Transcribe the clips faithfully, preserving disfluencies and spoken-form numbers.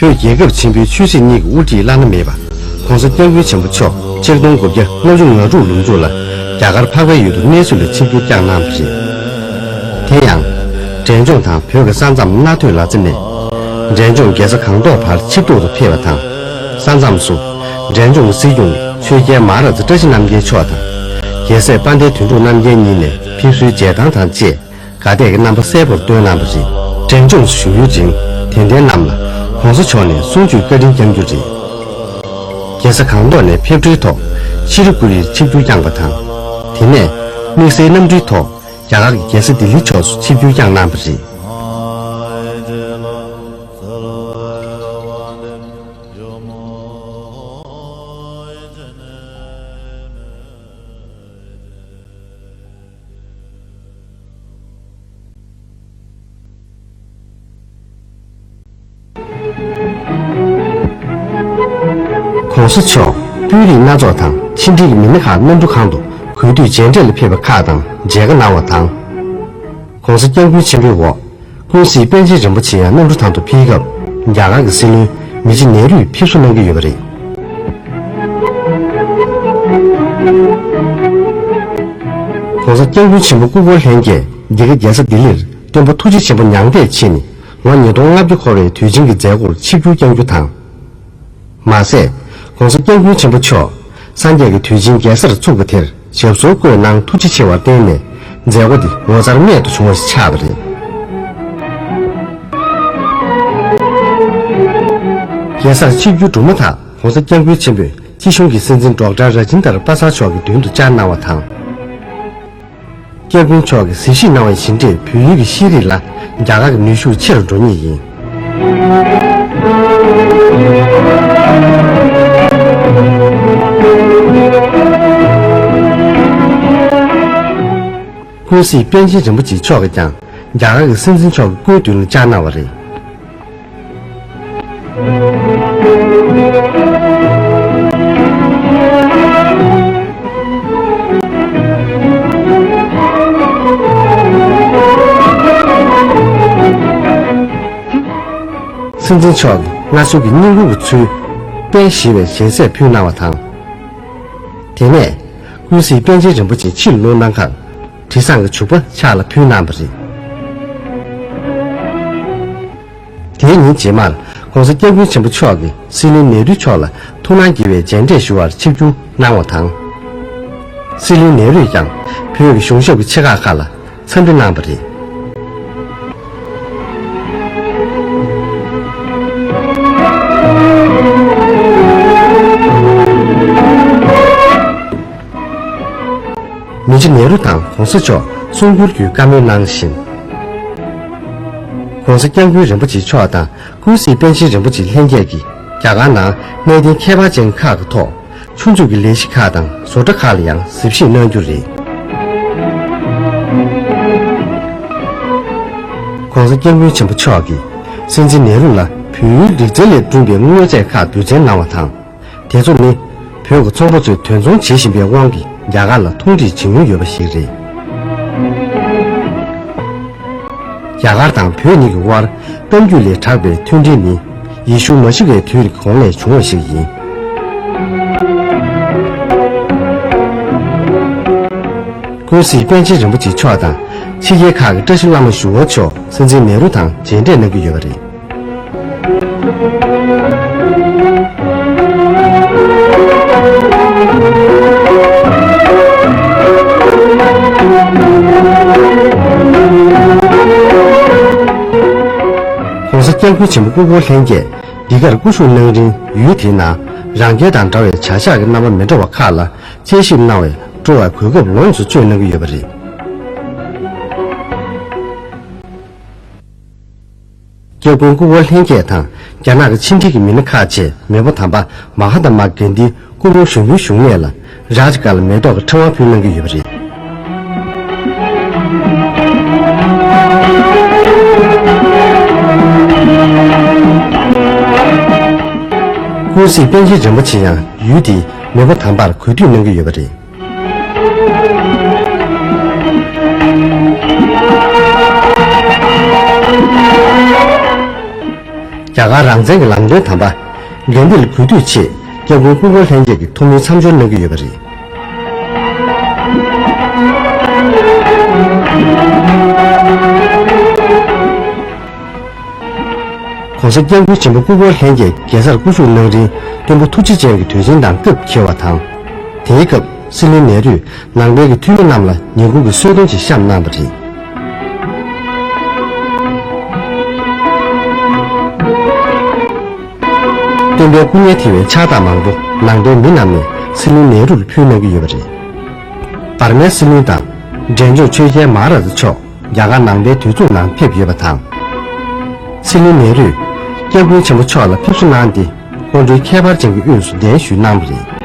བོད་རྒྱལ་ཁབ་ཆེན་པོའི་ཆོས་སྲིད་གཉིས་ཀྱི་དབུ་ཁྲིད་བླ་ན་མེད་པ་༸གོང་ས་༸སྐྱབས་མགོན་ཆེན་པོ་མཆོག་ཆིག་སྟོང་དགུ་བརྒྱ་ལྔ་བཅུ་ང་དྲུག་ལོ་མཇུག་ལ་རྒྱ་གར་འཕགས་པའི་ཡུལ་དུ་གནས་ཚུལ་ལ་ཆིབས་བསྒྱུར་བསྐྱངས་གནང་བ་རེད། དེ་ཡང་། འབྲས་ལྗོངས་དང་བོད་ཀྱི་ས་མཚམས་རྣ་ཐོས་ལ་རྩེ་ནས། འབྲས་ལྗོངས་རྒྱལ་ས་སྒང་ཏོག་བར་ཆིབས་ཐོག་ཏུ་ཕེབས་པ་དང་། ས་མཚམས་སུ། འབྲས་ལྗོངས་སྲིད་སྐྱོང་ཆོས་རྒྱལ་མ་ཧཱ་རཱ་ཛ་བཀྲ་ཤིས་རྣམ་རྒྱལ་མཆོག་དང་། རྒྱལ་སྲས་དཔལ་ལྡན་དོན་གྲུབ་རྣམ་རྒྱལ་གཉིས་ནས་ཕེབས་བསུའི་མཇལ་ཐང་དང་བཅས། དགའ་དད་ཀྱི་རྣམ་པ་གསལ་པོར་སྟོན་གནང་བ་རེད། འབྲས་ལྗོངས་སུ་བཞུགས་ཡོད་ཅིང་དད་ལྡན་རྣམས་ལ་༸གོང་ས་མཆོག་ནས་གསུང་ཆོས་བཀའ་དྲིན་བསྐྱང་རྒྱུ་རེད། རྒྱལ་ས་སྒང་ཏོག་ནས་ཕེབས་འཕྲལ་ཐོག་ཤི་རི་ཀུ་རིར་ཆིབས་བསྒྱུར་བསྐྱངས་པ་དང་། དེ་ནས་དམིགས་བསལ་གནམ་གྲུའི་ཐོག་རྒྱ་གར་གྱི་རྒྱལ་ས་ལྡི་ལི་ཕྱོགས་སུ་ཆིབས་བསྒྱུར་བསྐྱངས་གནང་བ་རེད། ༸གོང་ས་མཆོག་དཔོན་རིགས་སྣ་ཚོགས་དང་ཕྱི་འབྲེལ་གྱི་མི་སྣ་ཁག་གནམ་གྲུ་ཁང་དུ་གུས་འདུད་མཇལ་འཕྲད་ལ་ཕེབས་པ་ཁག་དང་མཇལ་ཁ་གནང་བ་དང་། ༸གོང་ས་༸སྐྱབས་མགོན་ཆེན་པོའི་འོག་ཀུན་གཟིགས་པཎ་ཆེན་རིན་པོ་ཆེ་ཡང་གནམ་གྲུ་ཐང་དུ་ཕེབས་སྐབས་རྒྱ་གར་གྱི་སྲིད་བློན་མི་ཆི་ནེ་རུས་ཕེབས་བསུ་གནང་གི་ཡོད་པ་རེད། ༸གོང་ས་༸སྐྱབས་མགོན་ཆེན་པོ་སྐུ་འཁོར་ལྷན་རྒྱས་འདི་ག་རྒྱལ་ས་ལྡི་ལིར་སྟོན་པ་ཐུགས་རྗེ་ཆེན་པོ་མྱང་འདས་མཆེད་ནས་ལོ་ཉིས་སྟོང་ལྔ་བརྒྱ་འཁོར་བའི་དུས་ཆེན་གྱི་མཛད་སྒོར་ཆིབས་བསྒྱུར་བསྐྱངས་རྒྱུ་དང་། མ་ཟད། ༸གོང་ས་༸སྐྱབས་མགོན་ཆེན་པོ་མཆོག་སངས་རྒྱས་ཀྱི་དུས་ཆེན་རྒྱལ་སར་ཚུགས་པ་དེར་ཞབས་སོར་བཀོད་གནང་ཐུགས་རྗེ་ཆེ་བར་བརྟེན་ནས་མཛད་སྒོ་འདི་ངོ་མཚར་རྨད་དུ་བྱུང་བ་ཞིག་ཆགས་པ་རེད། རྒྱལ་སར་ཆིབས་བསྒྱུར་གྲུབ་མ་ཐག་༸གོང་ས་༸སྐྱབས་མགོན་ཆེན་པོས་སྤྱི་གཞུང་གི་སྲིད་འཛིན་ཌོག་ཊར་ར་ཇིན་དར་པ་སར་མཆོག་གི་མདུན་དུ་བཅར་གནང་བ་དང་། སྐྱབས་མགོན་མཆོག་གིས་གཟིགས་ཞིབ་གནང་བ་བཞིན་འབྲེལ་བོད་ཡུལ་གྱི་ཤེས་རིག་ལ་རྒྱ་གར་གྱི་ནུས་ཤུགས་ཆེ་རུ་འགྲོ་ངེས་ཡིན། ཀུན་གཟིགས་པཎ་ཆེན་རིན་པོ་ཆེ་མཆོག་གིས་ཀྱང་རྒྱ་གར་གྱི་སྲིད་འཛིན་མཆོག་གི་སྐུའི་མདུན་ལ་བཅར་གནང་བ་རེད། སྲིད་འཛིན་མཆོག་གིས་མངའ་གསོལ་གྱི་བསྙེན་བཀུར་གྱི་ཚུལ་དཔལ་ཞེས་པའི་ཞལ་ཟས་ཕུལ་གནང་བ་དང་། དེ་ནས་ཀུན་གཟིགས་པཎ་ཆེན་རིན་པོ་ཆེ་ཕྱིར་ལོག་གནང་ཁར་དྲི་བཟང་གི་བྱུག་པ་ཕྱག་ལ་ཕུལ་གནང་བ་རེད། དེའི་ཉིན་རྗེས་མར་༸གོང་ས་༸སྐྱབས་མགོན་ཆེན་པོ་མཆོག་གིས་སྲིད་བློན་ནེ་རུ་མཆོག་ལ་ཐུགས་སྣང་དགྱེས་པའི་མཇལ་འཕྲད་ཞུ་བར་ཆིབས་བསྒྱུར་གནང་བ་དང་། སྲིད་བློན་ནེ་རུས་ཀྱང་བོད་ཀྱི་གཞུང་ཞབས་ཀྱི་ཆེ་ཁག་ཁག་ལ་འཚམས་འདྲི་གནང་བ་རེད། མི་ཆི་ནེ་རུ་དང་༸གོང་ས་མཆོག་གསུང་བསྒྱུར་བརྒྱུད་བཀའ་མོལ་གནང་བཞིན། ༸གོང་ས་༸སྐྱབས་མགོན་རིན་པོ་ཆེ་མཆོག་དང་ཀུན་གཟིགས་པཎ་ཆེན་རིན་པོ་ཆེ་ལྷན་རྒྱས་ཀྱིས་རྒྱ་གར་ནང་གནད་དོན་ཁྱད་པར་ཅན་ཁག་གི་ཐོག་ཆུང་བཅུག་གི་ལས་གཞི་ཁག་དང་བཟོ་གྲྭ་ཁག་ལ་ཡང་གཟིགས་ཞིབ་གནང་རྒྱུ་རེད། ༸གོང་ས་༸སྐྱབས་མགོན་ཆེན་པོ་མཆོག་གིས་སྲིད་འཛིན་ནེ་རུ་ལ་བོད་ཡུལ་རིག་རྩལ་ལས་བསྐྲུན་པའི་དངོས་རྫས་ཁག་དུས་ཆེན་གནང་བ་དང་། དེ་ཚོ་ནི་བོད་ཀྱི་ཚོང་པ་ཚོས་དོས་ཚོང་བྱེད་བཞིན་པའི་དབང་གིས་རྒྱ་གར་ལ་མཐོང་སྒྲིག་བྱེད་མྱོང་ཡོད་པ་ཞིག་རེད། རྒྱ་གར་དང་བོད་གཉིས་ཀྱི་དབར་གཏམ་རྒྱུད་ལས་དྲག་པའི་མཐུན་སྒྲིལ་ནི་ཡེ་ཤུ་མ་ཤི་ཀའི་དུས་ཀྱི་གོང་ལས་བྱུང་བ་ཞིག་ཡིན། ཀུན་གཟིགས་པཎ་ཆེན་རིན་པོ་ཆེ་མཆོག་དང་ཕྱི་རྒྱལ་ཁག་གི་བཀྲ་ཤིས་བླ་མ་ཞུ་བ་མཆོག་སྲིད་འཛིན་ནེ་རུ་དང་མཇལ་འཕྲད་གནང་གི་ཡོད་པ་རེད། ༸གོང་ས་༸སྐྱབས་མགོན་ཆེན་པོ་སྐུ་འཁོར་ལྷན་རྒྱས་འདི་གར་སྐུ་བཞུགས་གནང་རིང་ཡུལ་དེའི་ནང་རང་རྒྱལ་དང་འདྲ་བའི་བྱ་གཞག་གི་རྣམ་པ་མི་འདྲ་བ་ཁག་ལ་དཔྱད་ཞིབ་གནང་བའི་སྤྲོ་བའི་གོ་སྐབས་ལོངས་སུ་སྤྱོད་གནང་གི་ཡོད་པ་རེད། སྐྱབས་མགོན་སྐུ་འཁོར་ལྷན་རྒྱས་དང་རྒྱ་ནག་གི་ཕྱི་འབྲེལ་གྱི་མི་སྣ་ཁག་བཅས་མེས་པོ་དམ་པ་མ་ཧཱ་ཏ་མ་གྷན་དྷིའི་སྐུ་ཕུང་གཞོན་པོའི་བཞུགས་གནས་ལ་རཱཇ་གྷལ་མེ་ཏོག་གི་ཕྲེང་བ་ཕུལ་གནང་གི་ཡོད་པ་རེད། ཀུན་གཟིགས་པཎ་ཆེན་རིན་པོ་ཆེ་ཡང་ཡུལ་དེའི་མེས་པོ་དམ་པར་གུས་འདུད་གནང་གི་ཡོད་པ་རེད། རྒྱ་གར་རང་བཙན་གྱི་ལམ་སྟོན་དམ་པ། དགའ་ལྡན་ལ་གུས་འདུད་ཆེད་སྐྱབས་མགོན་སྐུ་འཁོར་ལྷན་རྒྱས་ཀྱིས་ཐུགས་སྨོན་མཚམས་སྦྱོར་གནང་གི་ཡོད་པ་རེད། ༸གོང་ས་༸སྐྱབས་མགོན་ཆེན་པོ་སྐུ་འཁོར་ལྷན་རྒྱས་རྒྱལ་སར་སྐུ་བཞུགས་གནང་རིང་སྟོན་པ་ཐུགས་རྗེ་ཅན་གྱི་དུས་ཆེན་དང་སྐབས་འཁེལ་བ་དང་། དེའི་སྐབས་སྲིད་བློན་ནེ་རུས་ནང་པའི་གི་འཐུས་མི་རྣམས་ལ་ཉིན་གུང་གི་གསོལ་སྟོན་ཅིག་བཤམས་གནང་བ་རེད། སྟོན་པའི་སྐུ་བརྙན་ཐེ་བའི་ཕྱག་རྟགས་མང་པོ་ནང་པའི་མི་རྣམས་ནས་སྲིད་བློན་ནེ་རུ་ལ་ཕུལ་གནང་གི་ཡོད་པ་རེད། འབར་མའི་སྲིད་བློན་དང་འབྲས་ལྗོངས་ཆོས་རྒྱལ་མ་ཧ་ར་ཛ་མཆོག་རྒྱ་གར་ནང་པའི་དོན་ཚོགས་ནང་ཕེབས་ཡོད་པ་དང་། སྲིད་བློན་ནེ་རུས་སྐྱབས་མགོན་ཆེན་པོ་མཆོག་ལ་ཕེབས་བསུ་གནང་སྟེ་སྐུ་མགྲོན་ཁྱད་པར་ཅན་གྱི་དབུས་སུ་གདན་ཞུས་གནང་བ་རེད།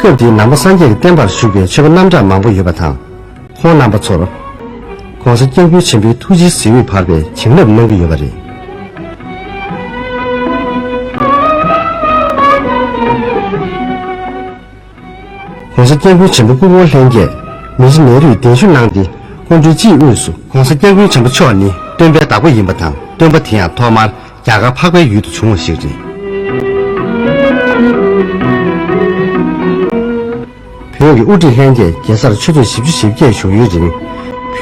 སྐབས་དེའི་ནང་པ་སངས་རྒྱས་ཀྱི་བསྟན་པར་ཞུགས་པའི་ཆོས་པ་རྣམ་གྲངས་མང་པོ་ཡོད་པ་དང་། ཁོང་རྣམ་པ་ཚོར་༸གོང་ས་༸སྐྱབས་མགོན་ཆེན་པོའི་ཐུགས་རྗེའི་གཟི་འོད་འབར་བའི་བྱིན་རླབས་གནང་གི་ཡོད་པ་རེད། ༸གོང་ས་༸སྐྱབས་མགོན་ཆེན་པོ་སྐུ་འཁོར་ལྷན་རྒྱས་མི་རྗེ་ནེ་རུས་གདན་ཞུ་གནང་སྟེ་སྐུ་མགྲོན་སྤྱིའི་དབུས་སུ། ༸གོང་ས་༸སྐྱབས་མགོན་ཆེན་པོ་མཆོག་ནི་སྟོན་པའི་བདག་པོ་ཡིན་པ་དང་། སྟོན་པ་དེ་ཡང་ཐོག་མར་རྒྱ་གར་འཕགས་པའི་ཡུལ་དུ་བྱུང་བ་ཞིག་རེད། བོད་ཀྱི་དབུ་ཁྲིད་ལྷན་རྒྱས་རྒྱལ་སར་ཆུ་ཚོད་བཞི་བཅུ་ཞེ་བརྒྱད་བཞུགས་ཡུན་རིང་།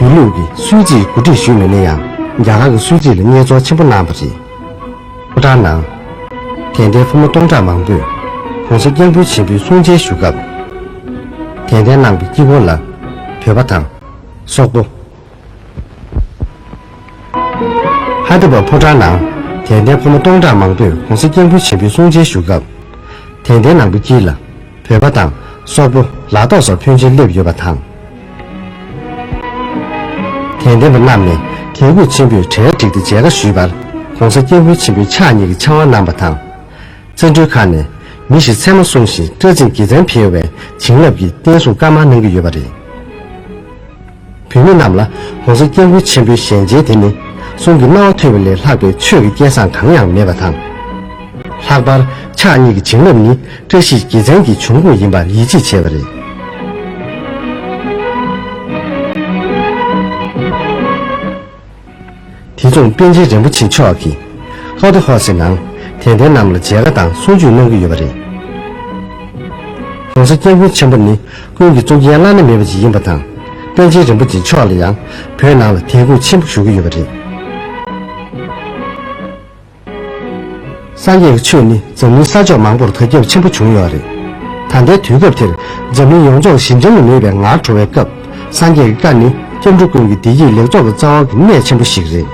བོད་ལུགས་ཀྱི་སུད་སིའི་འགོ་ཁྲིད་ཞུས་མེད་ན་ཡང་། རྒྱ་གར་གྱི་སུད་སི་ལ་མཉེས་ཚོར་ཆེན་པོ་གནང་བ་རེད། ཕོ་བྲང་ནང་། དད་ལྡན་ཕོ་མོ་སྟོང་ཕྲག་མང་པོས་༸གོང་ས་༸སྐྱབས་མགོན་ཆེན་པོའི་གསུང་ཆེན་ཞུ་སྐབས། དད་ལྡན་རྣམས་ཀྱི་དཀྱིལ་འཁོར་ལ་བོད་པ་དང་། སོག་པོ། ཧ་དི་པ་ཕོ་བྲང་ནང་དད་ལྡན་ཕོ་མོ་སྟོང་ཕྲག་མང་པོས་༸གོང་ས་༸སྐྱབས་མགོན་ཆེན་པོའི་གསུང་ཆེན་ཞུ་སྐབས། དད་ལྡན་རྣམས་ཀྱི་དཀྱིལ་ལ་བོད་པ་དང་སོག་པོ་ལ་དྭགས་སོགས་ཕོན་ཆེན་སླེབས་ཡོད་པ་དང་། དད་ལྡན་པ་རྣམས་ནས་དད་གུས་ཆེན་པོས་གྲལ་བསྒྲིགས་ཏེ་མཇལ་ཁ་ཞུས་པར། ༸གོང་ས་༸སྐྱབས་མགོན་ཆེན་པོའི་ཕྱག་གཉིས་ཀྱི་ཕྱག་དབང་གནང་བ་དང་། བརྩོན་འགྲུས་ཁང་ནས་མི་ཞིག་མཚན་མ་བསྲུངས་ཤིང་སྐྲ་འཛིན་དགེ་མཚན་འཕེལ་བའི་བྱིན་རླབས་ཀྱི་བསྟན་སྲུང་བཀའ་མོལ་གནང་གི་ཡོད་པ་རེད། བོད་མི་རྣམས་ལ་༸གོང་ས་༸སྐྱབས་མགོན་ཆེན་པོའི་ཞལ་མཇལ་དེ་ནི་གསུང་གི་རྣ་བ་ཐོས་པ་ལས་ལྷག་པའི་ཆོས་ཀྱི་སྐལ་བཟང་གང་ཡང་མེད་པ་དང་། ལྷག་པར་ཕྱག་གཉིས་ཀྱི་བྱིན་རླབས་ནི་བཀྲ་ཤིས་དགེ་མཚན་གྱི་འབྱུང་ཁུངས་ཡིན་པར་ཡིད་ཆེས་བྱས་པ་རེད། དེ་མཚུངས་པཎ་ཆེན་རིན་པོ་ཆེ་མཆོག་གིས་ཀའོ་ཏི་ཧོ་སི་ནང་དད་ལྡན་རྣམས་ལ་མཇལ་ཁ་དང་གསུང་ཆོས་གནང་གི་ཡོད་པ་རེད། ༸གོང་ས་༸སྐྱབས་མགོན་ཆེན་པོ་ནི་ཀུན་གྱི་གཙུག་རྒྱན་བླ་ན་མེད་པ་ཞིག་ཡིན་པ་དང་། པཎ་ཆེན་རིན་པོ་ཆེ་མཆོག་ལ་ཡང་བོད་ནང་ལ་དད་གུས་ཆེན་པོ་ཞུ་གི་ཡོད་པ་རེད། སངས་རྒྱས་ཀྱི་ཆོས་ནི་འཛམ་གླིང་ས་ཕྱོགས་མང་པོར་དར་ཁྱབ་ཆེན་པོ་བྱུང་ཡོད་རེད། ད་ལྟའི་དུས་སྐབས་དེར་འཛམ་གླིང་ཡོངས་རྫོགས་ཞི་འཇམ་ལ་མོས་པའི་ངར་འགྲོ་བའི་སྐབས། སངས་རྒྱས་ཀྱི་བཀའ་ནི་སྐྱབས་འགྲོ་ཀུན་གྱི་བདེ་སྐྱིད་ལེགས་ཚོགས་ཀྱི་རྩ་བ་གི་གནད་ཆེན་པོ་ཞིག་རེད།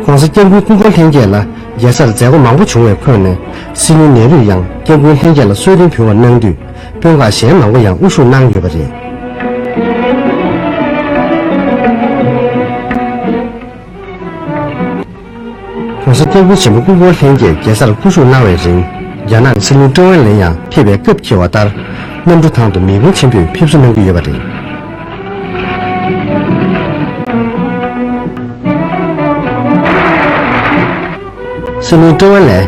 ༸གོང་ས་༸སྐྱབས་མགོན་སྐུ་འཁོར་ལྷན་རྒྱས་ལ་རྒྱལ་སར་མཛད་སྒོ་མང་པོ་བྱུང་བའི་ཁོངས་ནས། སྲིད་བློན་ནེ་རུས་ཡང་སྐྱབས་མགོན་ལྷན་རྒྱས་ལ་གསོལ་སྟོན་ཕུལ་བར་གནང་དུས། དཔོན་ཁག་གཞན་མང་པོ་ཡང་དབུ་བཞུགས་གནང་ཡོད་པ་རེད། ༸གོང་ས་༸སྐྱབས་མགོན་ཆེན་པོ་སྐུ་འཁོར་ལྷན་རྒྱས་རྒྱལ་སར་སྐུ་བཞུགས་གནང་བའི་རིང་། རྒྱ་ནག་གི་སྲིད་བློན་ཀྲེན་ཝུན་ལེན་ཡང་ཕེབས་པའི་སྐབས་འཁེལ་བ་ལྟར། གནམ་གྲུ་ཐང་དུ་མི་དཔོན་ཆེན་པོས་ཕེབས་བསུ་གནང་གི་ཡོད་པ་རེད། སྲིད་བློན་ཀྲེན་ཝུན་ལེན་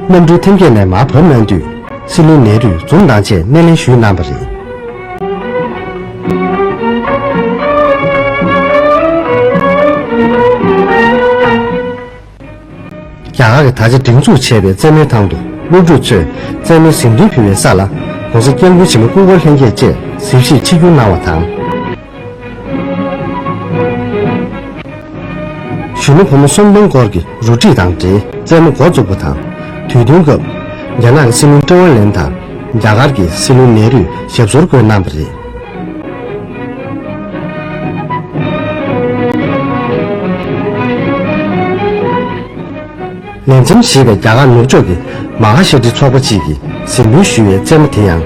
གནམ་གྲུའི་ཐེམ་སྐས་ནས་མར་བབས་གནང་དུས། སྲིད་བློན་ནེ་རུས་འཛུམ་མདངས་ཆེད་སྣེ་ལེན་ཞུས་གནང་བ་རེད། རྒྱ་གར་གྱི་ད་ཆ་སྒྲིག་འཛུགས་བྱས་པའི་རྩེད་མོའི་ཐང་དུ་སློབ་ཕྲུག་ཚོས་རྩེད་མོའི་གཟེངས་ཐོན་ཕུལ་བའི་ས་ལ། ༸གོང་ས་༸སྐྱབས་མགོན་ཆེན་པོ་སྐུ་འཁོར་ལྷན་རྒྱས་བཅས་གཟིགས་ཞིབ་ཆིབས་བསྒྱུར་གནང་བ་དང་། གཞོན་ནུ་ཕོ་མོ་གསུམ་སྟོང་སྐོར་གྱི་རུ་སྒྲིག་དང་འབྲེལ་རྩེད་མོ་འགོ་བཙུགས་པ་དང་། དུས་སྟོན་སྐབས། རྒྱ་ནག་གི་སྲིད་བློན་ཀྲེན་ཝུན་ལེན་དང་རྒྱ་གར་གྱི་སྲིད་བློན་ནེ་རུས་ཞབས་སོར་བཀོད་གནང་བ་རེད། ལས་འཛིན་ཞེས་པའི་རྒྱ་གར་ནུབ་ཕྱོགས་ཀྱི་མ་ཧ་ཤི་ཏི་ཚོགས་པ་གཅིག་གིས་གཟིགས་འབུལ་ཞུས་པའི་རྩེད་མོ་དེ་ཡང་།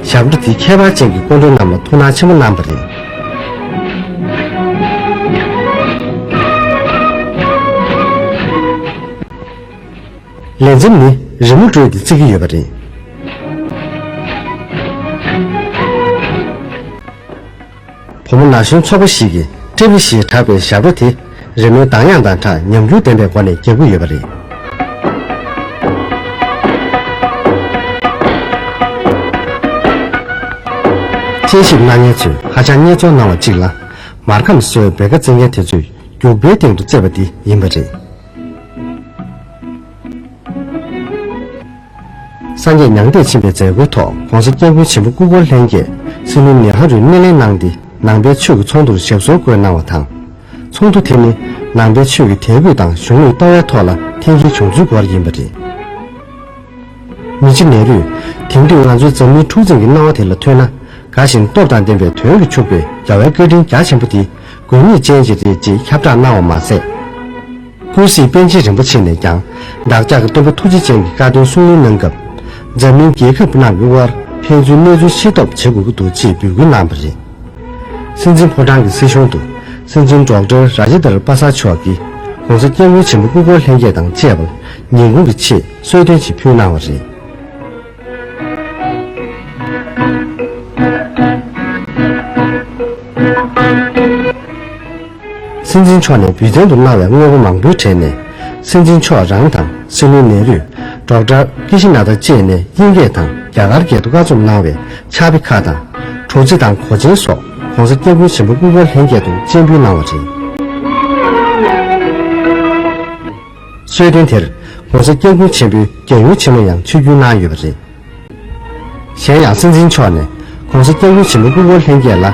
ཞབས་བྲོ་དེ་ཁྱད་པར་ཅན་གྱི་སྐུ་མགྲོན་རྣམས་ལ་ཐུགས་སྣང་ཆེན་པོ་གནང་བ་རེད། ལས་འཛིན་ནི་རི་མོ་སྤྲོས་ཏེ་བརྩི་གི་ཡོད་པ་རེད། བུ་མོ་ན་གཞོན་ཚོགས་པ་ཞིག་གིས་ཀྲེ་བི་ཞེས་གྲགས་པའི་ཞབས་བྲོ་དེ་ རི་མོའི་གདངས་དབྱངས་དང་སྦྲགས་ཉམས་འགྱུར་ལྡན་པའི་སྒོ་ནས་རྒྱག་གི་ཡོད་པ་རེད། དཔྱད་ཞིབ་གནང་མཁན་ཚོས་ཧ་ཅང་སྙད་བཙོང་གནང་བ་གཅིག་ལ། མར་ཁམས་བཟོས་པའི་བེར་ཀ་བཙིར་མཁན་དེ་ཚོས་རྒྱུག་པའི་སྟེང་དུ་བཙིར་བ་འདི་ཡིན་པ་རེད། སངས་རྒྱས་མྱང་འདས་ཕྱིན་པའི་མཛད་སྒོའི་ཐོག་༸གོང་ས་༸སྐྱབས་མགོན་ཆེན་པོ་སྐུ་འཁོར་ལྷན་རྒྱས་སྲིད་བློན་ནེ་ཧ་རུས་སྣེ་ལེན་གནང་སྟེ། ནང་པའི་ཆོས་ཀྱི་ཚོགས་འདུར་ཞབས་སོར་བཀོད་གནང་བ་དང་། ཚོགས་འདུ་དེ་ནི་ནང་པའི་ཆོས་ཀྱི་དད་གུས་དང་གཞུང་ལུགས་ལྟ་བའི་ཐོག་ལ་འཐེན་འཁྱེར་བྱུང་ཚུལ་སྐོར་ཡིན་པ་རེད། མི་རྗེ་ནེ་རུས་དེང་དུས་ང་ཚོའི་འཛམ་གླིང་འཁྲུག་འཛིང་གི་སྣང་བ་དེ་ལ་ལྟོས་ན། དགའ་ཞིང་སྟོབས་དང་ལྡན་པའི་དོན་གྱིས་ཕྱུག་པའི་རྒྱལ་བའི་བཀའ་དྲིན་རྒྱ་ཆེན་པོ་དེ་དགོས་ངེས་ཅན་ཅིག་རེད་ཅེས་ཁྱབ་བསྒྲགས་གནང་བ་མ་ཟད། ཀུན་གཟིགས་པཎ་ཆེན་རིན་པོ་ཆེ་ནས་ཀྱང་བདག་ཅག་གི་སྟོན་པ་ཐུགས་རྗེ་ཅན་གྱི་བཀའ་དོན་གསུང་གླེང་གནང་སྐབས། འཛམ་གླིང་རྒྱལ་ཁབ་རྣམས་ཀྱི་དབར་ཕན་ཚུན་གནས་ཚུལ་ཤེས་རྟོགས་བྱེད་དགོས་ཀྱི་འདུག་ཅེས་འབོད་སྐུལ་གནང་བ་རེད། སྲིད་འཛིན་ཕོ་བྲང་གི་སྲིད་གཞུང་དུ་སྲིད་འཛིན་ཌོག་ཊར་ར་ཇེ་དར་པ་ས་མཆོག་གིས་༸གོང་ས་༸སྐྱབས་མགོན་ཆེན་པོ་སྐུ་འཁོར་ལྷན་རྒྱས་དང་བཅས་པར་ཉིན་གུང་གི་ཆེད་གསོལ་སྟོན་ཞིག་ཕུལ་གནང་བ་རེད། སྲིད་འཛིན་མཆོག་ནས་འབུལ་མཚན་དུ་གནང་བའི་དངོས་པོ་མང་པོའི་གྲས་ནས། སྲིད་འཛིན་མཆོག་རང་དང་སྲིད་བློན་ནེ་རུས། ཌོག་ཊར་ཀི་ཤི་ན་ད་བཅས་ནས་དབྱིན་སྐད་དང་རྒྱ་གར་སྐད་དུ་བཀའ་རྩོམ་གནང་བའི་ཕྱག་དཔེ་ཁག་དང་། དྲོ་ཚིགས་དང་གོས་ཆེན་སོགས་༸གོང་ས་༸སྐྱབས་མགོན་ཆེན་པོ་སྐུ་འཁོར་ལྷན་རྒྱས་དུ་སྤྱན་འབུལ་གནང་བ་རེད། གསོལ་སྟོན་དེར་༸གོང་ས་༸སྐྱབས་མགོན་ཆེན་པོའི་རྒྱལ་ཡུམ་ཆེན་མོ་ཡང་ཆིབས་བསྒྱུར་གནང་ཡོད་པ་རེད། གཞན་ཡང་སྲིད་འཛིན་མཆོག་ནས་༸གོང་ས་༸སྐྱབས་མགོན་ཆེན་པོ་སྐུ་འཁོར་ལྷན་རྒྱས་ལ་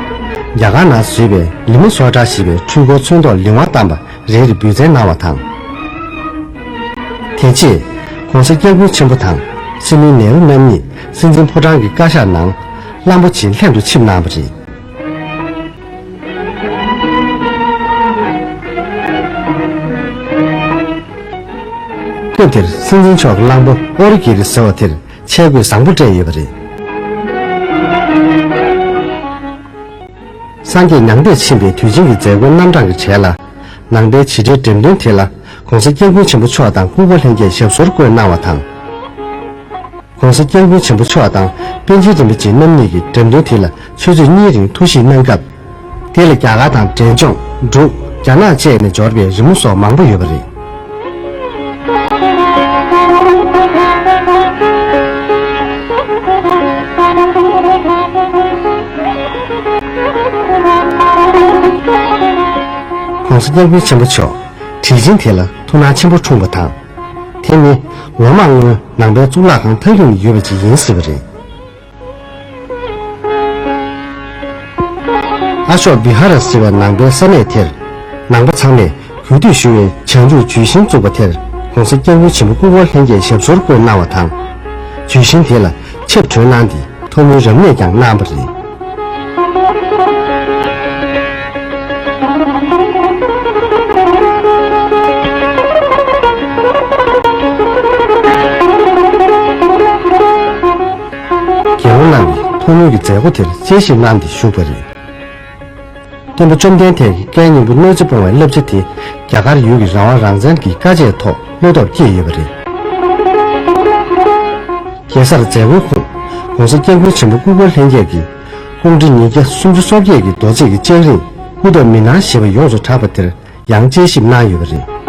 རྒྱ་གར་ནང་བཟོས་པའི་ལི་མ་སོ་ཊ་ཞེས་པའི་འཕྲུལ་འཁོར་ཚོན་མདོག་ལིང་བ་བཏགས་པ་རེ་རེ་འབུལ་མཚན་གནང་བ་དང་། དེ་རྗེས་༸གོང་ས་༸སྐྱབས་མགོན་ཆེན་པོ་དང་སྲིད་བློན་ནེ་རུ་རྣམ་གཉིས་སྲིད་འཛིན་ཕོ་བྲང་གི་བཀའ་ཤག་ནང་གླང་པོ་ཆེའི་ལྷན་དུ་ཆིབས་གནང་བ་རེད། སྐབས་དེར་སྲིད་འཛིན་མཆོག་གི་གླང་པོ་ཨོ་རི་གེ་རི་ཟེར་བ་དེར་ཆས་གོས་བཟང་པོ་སྤྲས་ཡོད་པ་རེད། སངས་རྒྱས་མྱང་འདས་ཕྱིན་པའི་དུས་ཆེན་གྱི་མཛད་སྒོའི་རྣམ་གྲངས་ཀྱི་གྲས་ལ། ནང་པའི་བྱེད་སྒྲའི་འགྲེམས་སྟོན་དེ་ལ་༸གོང་ས་༸སྐྱབས་མགོན་ཆེན་པོ་མཆོག་དང་སྐུ་འཁོར་ལྷན་རྒྱས་ཞབས་སོར་བཀོད་གནང་བ་དང་། ༸གོང་ས་༸སྐྱབས་མགོན་ཆེན་པོ་མཆོག་དང་པཎ་ཆེན་རིན་པོ་ཆེ་རྣམ་གཉིས་ཀྱིས་འགྲེམས་སྟོན་དེ་ལ་ཆུ་ཚོད་གཉིས་རིང་ཐུགས་ཞིབ་གནང་སྐབས། དེ་ལ་རྒྱ་གར་དང་འབྲས་ལྗོངས། འབྲུག་རྒྱ་ནག་བཅས་ནས་འབྱོར་བའི་རི་མོ་སོགས་མང་པོ་ཡོད་པ་རེད། ༸གོང་ས་༸སྐྱབས་མགོན་ཆེན་པོ་མཆོག་བྲིས་ཆེན་དེ་ལ་ཐུགས་སྣང་ཆེན་པོ་འཁྲུངས་པ་དང་། དེ་ནི་ལོ་མང་སྔོན་ནང་པའི་གཙུག་ལག་ཁང་མཐའ་སྐྱོང་ནས་ཡོད་པ་ཅིག་ཡིན་སྲིད་པ་རེད། ཨ་ཤོག་བི་ཧ་ར་ཟེར་བའི་ནང་པའི་ས་གནས་དེར། ནང་པ་ཚང་མས་གུས་འདུད་ཞུ་བའི་བྱང་ཆུབ་ཇུས་གཞིར་བཙུགས་པ་དེར་༸གོང་ས་༸སྐྱབས་མགོན་ཆེན་པོ་སྐུ་འཁོར་ལྷན་རྒྱས་ཞབས་སོར་བཀོད་གནང་བ་དང་། ཇུས་གཞི་དེ་ལ་ཆེད་བགྲོས་གནང་སྟེ་ཐོག་མའི་རབ་གནས་ཀྱང་གནང་བ་རེད། རྒྱལ་དབང་རྣམ་པས་ཐོག་མའི་གི་མཛད་སྒོ་དེར་དཔྱད་ཞིབ་གནང་སྟེ་བཞུགས་པ་རེད། སྟོན་པ་བཅོམ་ལྡན་འདས་ཀྱི་སྐལ་སྙིང་པོ་གནོད་འཚེ་སྤོང་བའི་བསླབ་བྱ་དེ་རྒྱ་གར་ཡུལ་གྱི་རང་དབང་རང་བཙན་གྱི་དཀའ་སྤྱད་ཐོག་བློ་སྟོབས་བསྐྱེད་ཡོད་པ་རེད། གེ་སར་མཛད་སྒོའི་ཁོངས་༸གོང་ས་༸སྐྱབས་མགོན་ཆེན་པོ་སྐུ་འཁོར་ལྷན་རྒྱས་ཀྱིས་ཀོང་ཊི་ཉིས་བརྒྱ་སུམ་ཅུ་སོ་བརྒྱད་ཀྱི་རྡོ་རྗེ་གི་ལྕགས་རིང་སྐུ་ཐོག་མི་སྣང་ཞེས་པ་ཡོངས་སུ་གྲགས་པ་དེར་ཡང་དཔྱད་ཞིབ་གནང་ཡོད་པ་རེད།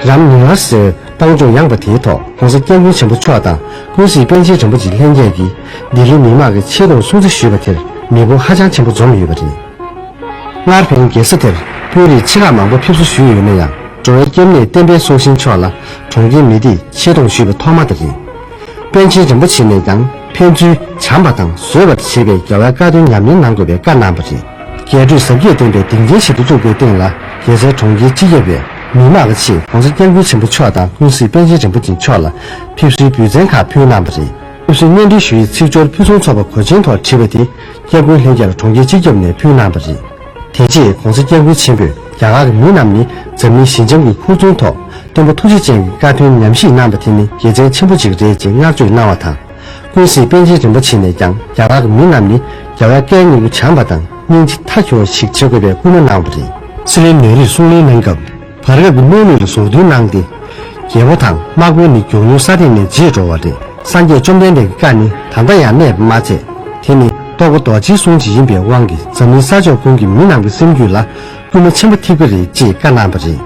རམ་ནི་ཝར་སི་སྤང་ལྗོངས་ཡངས་པ་དེའི་ཐོག་༸གོང་ས་༸སྐྱབས་མགོན་ཆེན་པོ་མཆོག་དང་ཀུན་གཟིགས་པཎ་ཆེན་རིན་པོ་ཆེ་ལྷན་རྒྱས་ཀྱིས་ལྡི་ལིའི་མི་དམངས་ཀྱི་ཆེ་མཐོང་སྲུང་བརྩི་ཞུས་པ་དེར་མི་འབོར་ཧ་ཅང་ཆེན་པོ་འཛོམས་ཡོད་པ་རེད། སྔར་ཕན་རྒྱལ་ས་དེར་དཔོན་རིགས་ཆེ་ཁག་མང་པོ་ཕེབས་བསུ་ཞུས་ཡོད་ན་ཡང་། འགྲོ་བའི་སྐྱབས་གནས་བསྟན་པའི་སྲོག་ཤིང་མཆོག་ལ་གྲོང་ཁྱེར་མི་སྡེས་ཆེ་མཐོང་ཞུས་པ་ཐོག་མ་དེ་རེད། པཎ་ཆེན་རིན་པོ་ཆེ་ནས་ཀྱང་ཕན་ཚུན་བྱམས་པ་དང་བཟོད་པར་བྱེད་པའི་རྒྱལ་བའི་བཀའ་དོན་ཉམས་ལེན་གནང་དགོས་པའི་བཀའ་གནང་བ་རེད། རྒྱས་སྤྲོས་ཟབ་རྒྱས་ལྡན་པའི་སྡིངས་ཆའི་ཞིག་ཏུ་བཙུགས་པའི་སྟེང་ལ། རྒྱལ་སའི་གྲོང་ཁྱེར་སྤྱི་ཁྱབ་པས་མི་དམངས་ཀྱི་ཆེད་༸གོང་ས་༸སྐྱབས་མགོན་ཆེན་པོ་མཆོག་དང་ཀུན་གཟིགས་པཎ་ཆེན་རིན་པོ་ཆེ་མཆོག་ལ་ཕེབས་བསུའི་འབུལ་མཚན་ཁག་ཕུལ་གནང་བ་རེད། ཕེབས་བསུའི་སྙན་སྒྲོན་ཞུ་ཡི་ཚིག་སྦྱོར་ཕུན་སུམ་ཚོགས་པ་གོས་ཆེན་ཐོག་བྲིས་པ་དེ་༸སྐྱབས་མགོན་ལྷན་རྒྱས་ལ་གྲོང་ཁྱེར་སྤྱི་ཁྱབ་ནས་ཕུལ་གནང་བ་རེད། དེ་རྗེས་༸གོང་ས་༸སྐྱབས་མགོན་ཆེན་པོས་རྒྱ་གར་གྱི་མི་རྣམས་ནི་འཛམ་གླིང་ཞི་འཇམ་གྱི་ཁུར་ཆུང་ཐོག་སྟོན་པ་ཐུགས་རྗེ་ཅན་གྱི་བཀའ་དོན་ཉམས་ཞིབ་གནང་བ་དེ་ནི་དགེ་མཚན་ཆེན་པོ་ཅིག་རེད་ཅེས་བསྔགས་བརྗོད་གནང་བ་དང་། ཀུན་གཟིགས་པཎ་ཆེན་རིན་པོ་ཆེ་ནས་ཀྱང་རྒྱ་གར་གྱི་མི་རྣམས་ནི་རྒྱལ་བའི་བཀའི་སྙིང་པོ་བྱམས་པ་དང་སྙིང་རྗེ་མཐའ་འཁྱོལ་བ་ཞིག་བྱེད་དགོས་པའི་སྐུལ་མ་གནང་བ་རེད། སྲིད་བློན་ནེ་རུས་གསུང་གླེང་གནང་སྐབས། བར་སྐབས་ཀྱི་གནས་ལུགས་ལ་ཟུར་འདོན་གནང་སྟེ། རྒྱལ་པོ་དང་དམག་དཔོན་ནི་མགྱོགས་མྱུར་ས་སྟེང་ནས་བརྗེད་འགྲོ་བ་རེད། སངས་རྒྱས་བཅོམ་ལྡན་འདས་ཀྱི་བཀའ་ནི་ད་ལྟ་ཡང་གནས་པ་མ་ཚད། དེ་ནི་ རྟོགས་པ་རྡོ་རྗེའི་གསུང་ཅིག་ཡིན་པའི་དབང་གིས་འཛམ་གླིང་ས་ཕྱོགས་ཀུན་གྱི་མི་རྣམས་ཀྱི་སེམས་རྒྱུད་ལ་སྐུལ་མ་ཆེན་པོ་ཐེབས་ཀྱི་རེད་ཅེས་བཀའ་གནང་བ་རེད།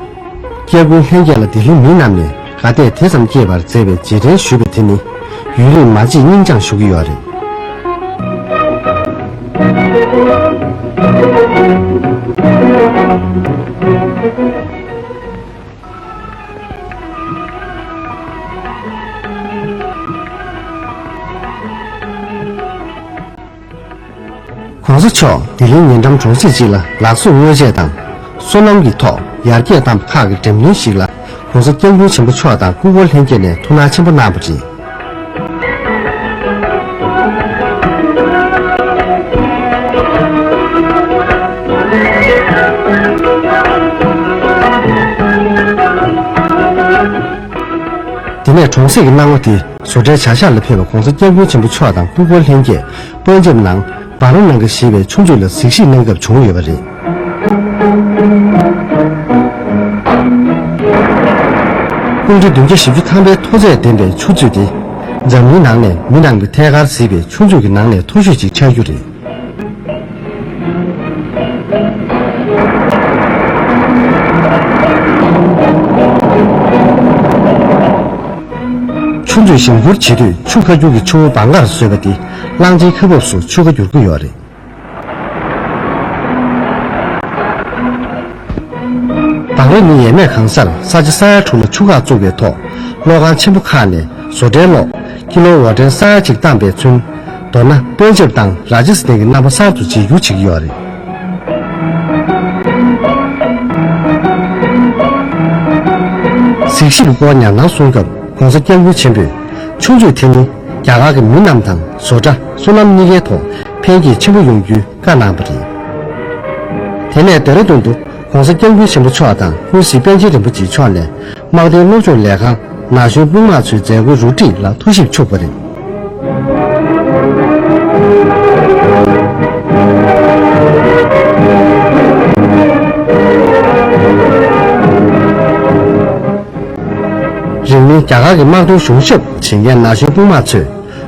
སྐྱབས་མགོན་ལྷན་རྒྱས་ལ་ལྡི་ལིའི་མི་རྣམས་ནས་དགའ་དད་དེ་ཙམ་སྐྱེས་པར་མཛད་པའི་རྗེས་དྲན་ཞུས་པ་དེ་ནི་ཡུན་རིང་མ་བརྗེད་སྙིང་བཅངས་ཞུ་གི་ཡོད་རེད། ༸གོང་ས་མཆོག་ལྡི་ལིའི་ཉེ་འགྲམ་གྲོང་གསེབ་ཅིག་ལ་ལག་བཟོས་དངོས་ཆས་དང་སོ་ནམ་གྱི་ཐོག་ཡར་རྒྱས་བཏང་བ་ཁག་གི་འགྲེམས་སྟོན་ཞིག་ལ་༸གོང་ས་༸སྐྱབས་མགོན་ཆེན་པོ་མཆོག་དང་སྐུ་འཁོར་ལྷན་རྒྱས་ནས་ཐུགས་སྣང་ཆེན་པོ་གནང་བ་རེད། དེ་ནས་གྲོང་གསེབ་ཀྱི་སྣང་བ་དེ་བཟོ་གྲྭའི་བྱ་གཞག་ལ་ཕེབས་པ་༸གོང་ས་༸སྐྱབས་མགོན་ཆེན་པོ་མཆོག་དང་སྐུ་འཁོར་ལྷན་རྒྱས་པན་ཇབ་ནང་བ་ར་ནང་ག་ཞེས་པའི་ཆུ་མཛོད་ལ་གཟིགས་ཞིབ་གནང་སྐབས་བྱུང་ཡོད་པ་རེད། ཀུང་ཀྲི་བདུན་བརྒྱ་བཞི་བཅུ་ཐམ་པའི་མཐོ་ཚད་ལྡན་པའི་ཆུ་མཛོད་དེ་འཛམ་གླིང་ནང་ནས་མི་རྣམས་ཀྱིས་ཐད་ཀར་གཟིགས་པའི་ཆུ་མཛོད་ཀྱི་ནང་ནས་མཐོ་ཤོས་ཅིག་ཆགས་རྒྱུ་རེད། ཆུ་མཛོད་ཞིང་ཁུར་བྱེད་དུས་ཆུ་ཁ་སྒྱུར་གྱི་ཆུ་བོ་བང་ཁར་བཟོས་པ་དེ་གླང་ཆེན་ཁ་འབབ་སུ་ཆུ་ཁ་བསྒྱུར་གྱི་ཡོད་རེད། བང་ར་ནི་ཡས་མས་གང་སར་ས་ཆ་ས་ཡ་དྲུག་ལ་ཆུ་ཁ་བཙུགས་པའི་ཐོག་གློག་ཁང་ཆེན་པོ་ཁག་ནས་བཟོ་གྲྭའི་གློག་ཀི་ལོ་ཝ་ཊན་ས་ཡ་གཅིག་བཏང་པས་མཚོན། མདོར་ན་པན་ཇབ་དང་ར་ཇ་སི་ཐན་གྱི་རྣམ་པ་གསར་དུ་བརྗེ་སྒྱུར་བྱེད་ཀྱི་ཡོད་རེད། གཟིགས་ཞིབ་སྐོར་ཉམས་སྣང་གསུང་སྐབས་༸གོང་ས་༸སྐྱབས་མགོན་ཆེན་པོས་ཆུ་མཛོད་དེ་ནི་རྒྱ་གར་གྱི་མི་རྣམས་དང་བཟོ་གྲྭ་སོ་ནམ་གཉིས་ཀའི་ཐོག་འཕེལ་རྒྱས་ཆེན་པོ་ཡོང་རྒྱུའི་བཀའ་གནང་བ་རེད། དེ་ནས་ལྡེ་ར་ལྡུན་དུ་༸གོང་ས་༸སྐྱབས་མགོན་ཆེན་པོ་མཆོག་དང་ཀུན་གཟིགས་པཎ་ཆེན་རིན་པོ་ཆེ་མཆོག་ནས་དམག་དོན་སློབ་སྦྱོང་ལས་ཁང་ན་གཞོན་དཔུང་དམག་ཚོའི་མཛད་སྒོའི་རུ་སྒྲིག་ལ་ཐུགས་ཞིབ་ཆུག་པ་རེད། རིང་མིན་རྒྱ་གར་གྱི་དམག་དོན་གཞུང་ཞབས་བྱེད་མཁན་ན་གཞོན་དཔུང་དམག་ཚོས་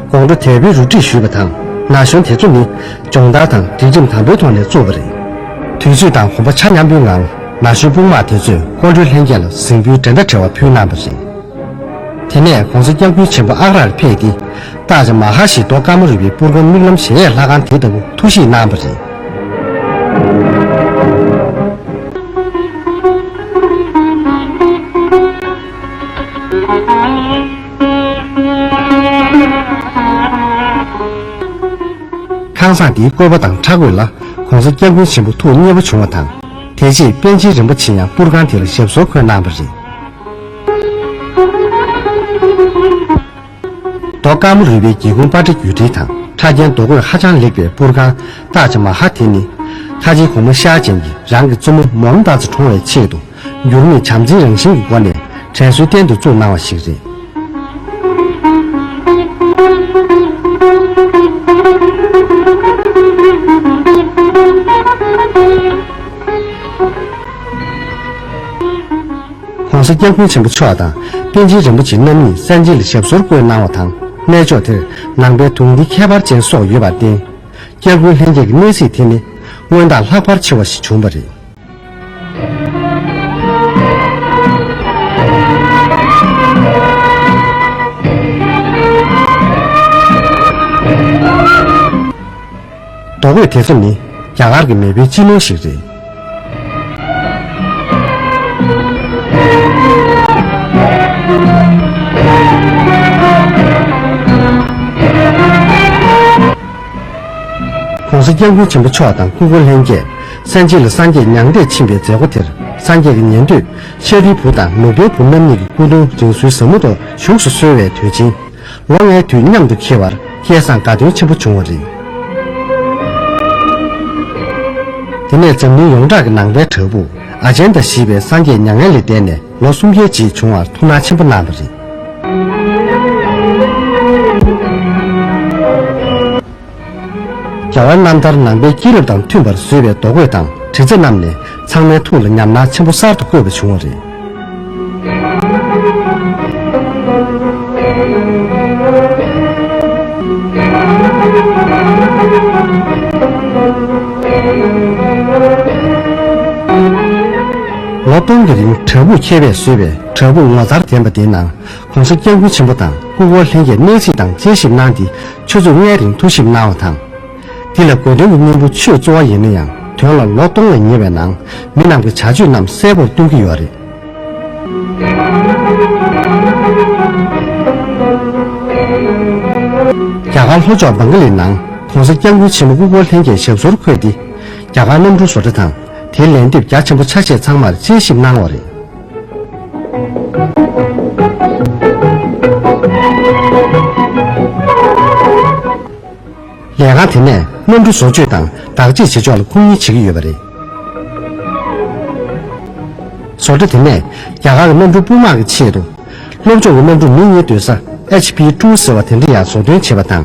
དགོང་དྲོ་དལ་བུའི་རུ་སྒྲིག་ཞུས་པ་དང་ན་གཞོན་དེ་ཚོ་ནི་སྦྱོང་བརྡར་དང་སྒྲིག་ཁྲིམས་དམ་པོའི་ཐོག་ནས་བཙུགས་པ་རེད། དུས་ཚོད་དང་གོམ་པ་ཆ་མཉམ་པོའི་ངང་ན་གཞོན་དཔུང་དམག་དེ་ཚོས་ཀོང་སྤྲུལ་ལྷན་རྒྱས་ལ་གཟིམ་དཔོན་འགྲན་ཟླ་བྲལ་བ་ཕུལ་གནང་བ་རེད། དེ་ནས་༸གོང་ས་༸སྐྱབས་མགོན་ཆེན་པོ་ཨག་རར་ཕེབས་ཏེ་ཏཱ་ཇ་མ་ཧ་ཞེས་རྡོ་དཀར་མོ་རུས་པའི་པུར་སྒམ་མིག་ལམ་གཞལ་ཡས་ལྷ་ཁང་དེ་ལྟ་བུ་ཐུགས་གཤིས་གནང་བ་རེད། ཁང་བཟང་དེའི་བཀོད་པ་དང་ཁྲ་བཀོད་ལ་༸གོང་ས་༸སྐྱབས་མགོན་ཆེན་པོ་ཐུགས་མཉེས་པོ་བྱུང་བ་དང་། དེ་རྗེས་པཎ་ཆེན་རིན་པོ་ཆེ་ཡང་པུར་ཁང་དེ་ལ་ཞབས་སོར་འཁོད་གནང་བ་རེད། རྡོ་དཀར་མོ་རུས་པའི་སྒེའུ་ཁུང་པ་ཏྲ་བརྒྱུད་འཕྲིན་དང་ཁྲ་རྒྱན་རྡོ་བརྐོས་ཧ་ཅང་ལེགས་པའི་པུར་ཁང་ཏཱ་ཇ་མ་ཧ་དེ་ནི། ཁ་ཆེའི་གོང་མ་ཤར་ཅན་གྱིས་རང་གི་བཙུན་མོ་མོམ་ཏཱ་ཛ་མཐོང་བའི་ཆེད་དུ། འགྱུར་མེད་བྱམས་བརྩེའི་རང་བཞིན་གྱི་སྒོ་ནས་དྲན་གསོའི་རྟེན་དུ་བཙུགས་གནང་བ་ཞིག་རེད། ༸གོང་ས་༸སྐྱབས་མགོན་ཆེན་པོ་མཆོག་དང་པཎ་ཆེན་རིན་པོ་ཆེ་རྣམ་གཉིས་གསན་ཅིན་ལ་ཞབས་སོར་བཀོད་གནང་བ་དང་གནས་མཆོག་དེར་ནང་པའི་དུང་སྡེ་ཁྱད་པར་ཅན་སོགས་ཡོད་པར་བརྟེན། སྐྱབས་མགོན་ལྷན་རྒྱས་ཀྱི་གནས་གཟིགས་དེ་ནི་སྔོན་དང་ལྷག་པར་ཆེ་བ་ཞིག་བྱུང་བ་རེད། རྡོ་བརྐོས་དེ་ཚོ་ནི་རྒྱ་གར་གྱི་མེས་པོའི་སྤྱི་ནོར་ཞིག་རེད། ༸གོང་ས་༸སྐྱབས་མགོན་ཆེན་པོ་མཆོག་དང་སྐུ་འཁོར་ལྷན་རྒྱས་གསན་ཅིན་ལ་སངས་རྒྱས་མྱང་འདས་ཕྱིན་པའི་མཛད་སྒོ་དེར་སངས་རྒྱས་ཀྱི་ཉན་ཐོས་ཤཱ་རིའི་བུ་དང་ནུབ་པའི་བུ་རྣམ་གཉིས་ཀྱི་སྐུ་གདུང་རིང་བསྲེལ་ཟབ་མོ་ཐོག་བཞུགས་སུ་གསོལ་བའི་དུས་ཆེན། ལོ་ལྔའི་དུས་མཉམ་དུ་འཁེལ་བར་སྐལ་བཟང་དགའ་སྟོན་ཆེན་པོ་བྱུང་བ་རེད། དེ་ནས་འཛམ་གླིང་ཡོངས་གྲགས་ཀྱི་ནང་པའི་བྲག་ཕུག་ཨ་ཇན་ཏ་ཞེས་པའི་སངས་རྒྱས་མྱ་ངན་ལས་འདས་ནས་ལོ་སུམ་བརྒྱའི་རྗེས་བྱུང་བར་ཐུགས་སྣང་ཆེན་པོ་གནང་བ་རེད། རྒྱལ་བའི་རྣམ་ཐར་ནང་པའི་སྐྱེས་རབས་དང་མཐུན་པར་བཟོས་པའི་རྡོ་བརྐོས་དང་དྲི་རྩ་རྣམས་ནས་ཚང་མའི་ཐུགས་ལ་ཉམས་སྣང་ཆེན་པོ་གསར་དུ་བསྐོས་པ་བྱུང་བ་རེད། ལོ་སྟོང་གི་རིང་བྲག་ཕུག་མཁས་པས་བཟོས་པའི་བྲག་ཕུག་ངོ་མཚར་ལྡན་པ་དེའི་ནང་གོང་ས་སྐྱབས་མགོན་ཆེན་པོ་དང་སྐུ་འཁོར་ལྷན་རྒྱས་གནས་གཟིགས་དང་དཔྱད་ཞིབ་གནང་སྟེ་ཆུ་ཚོད་ལྔའི་རིང་ཐུགས་ཞིབ་གནང་བ་དང་། འདི་ལ་དགོས་འདུན་གྱི་སྙིང་པོ་ཆོས་གཙོ་བོ་ཡིན་ན་ཡང་དོན་ལ་ལོ་སྟོང་ལ་ཉེ་བའི་ནང་མི་རྣམས་ཀྱི་བྱ་སྤྱོད་རྣམས་གསལ་པོར་སྟོན་གྱི་ཡོད་རེད། རྒྱ་གར་ལྷོ་ཕྱོགས་བང་ག་ལའི་ནང་གོང་ས་སྐྱབས་མགོན་ཆེན་པོ་སྐུ་འཁོར་ལྷན་རྒྱས་ཞབས་སོར་འཁོད་དེ། རྒྱ་གར་གནམ་གྲུ་བཟོ་གྲྭ་དང་དེའི་ལན་འདེབས་རྒྱ་ཆེན་པོ་ཆ་ཤས་ཚང་མར་དཔྱད་ཞིབ་གནང་བ་རེད། ལས་ཁང་དེ་ནས་གནམ་གྲུ་བཟོ་བཅོས་དང་བདག་གཅེས་བྱེད་ཕྱོགས་ལ་ཁུངས་སྣེ་བྱེད་ཀྱི་ཡོད་པ་རེད། བཟོ་གྲྭ་དེ་ནས་རྒྱ་གར་གྱི་གནམ་གྲུ་དཔུང་དམག་གི་ཆེད་དུ། སློབ་སྦྱོང་གི་གནམ་གྲུ་མི་གཉིས་སྡོད་ས་ཨེཆ་པི་ཊུ་ཟེར་བ་དེ་འདྲ་ཡང་བཟོ་སྐྲུན་བྱས་པ་དང་།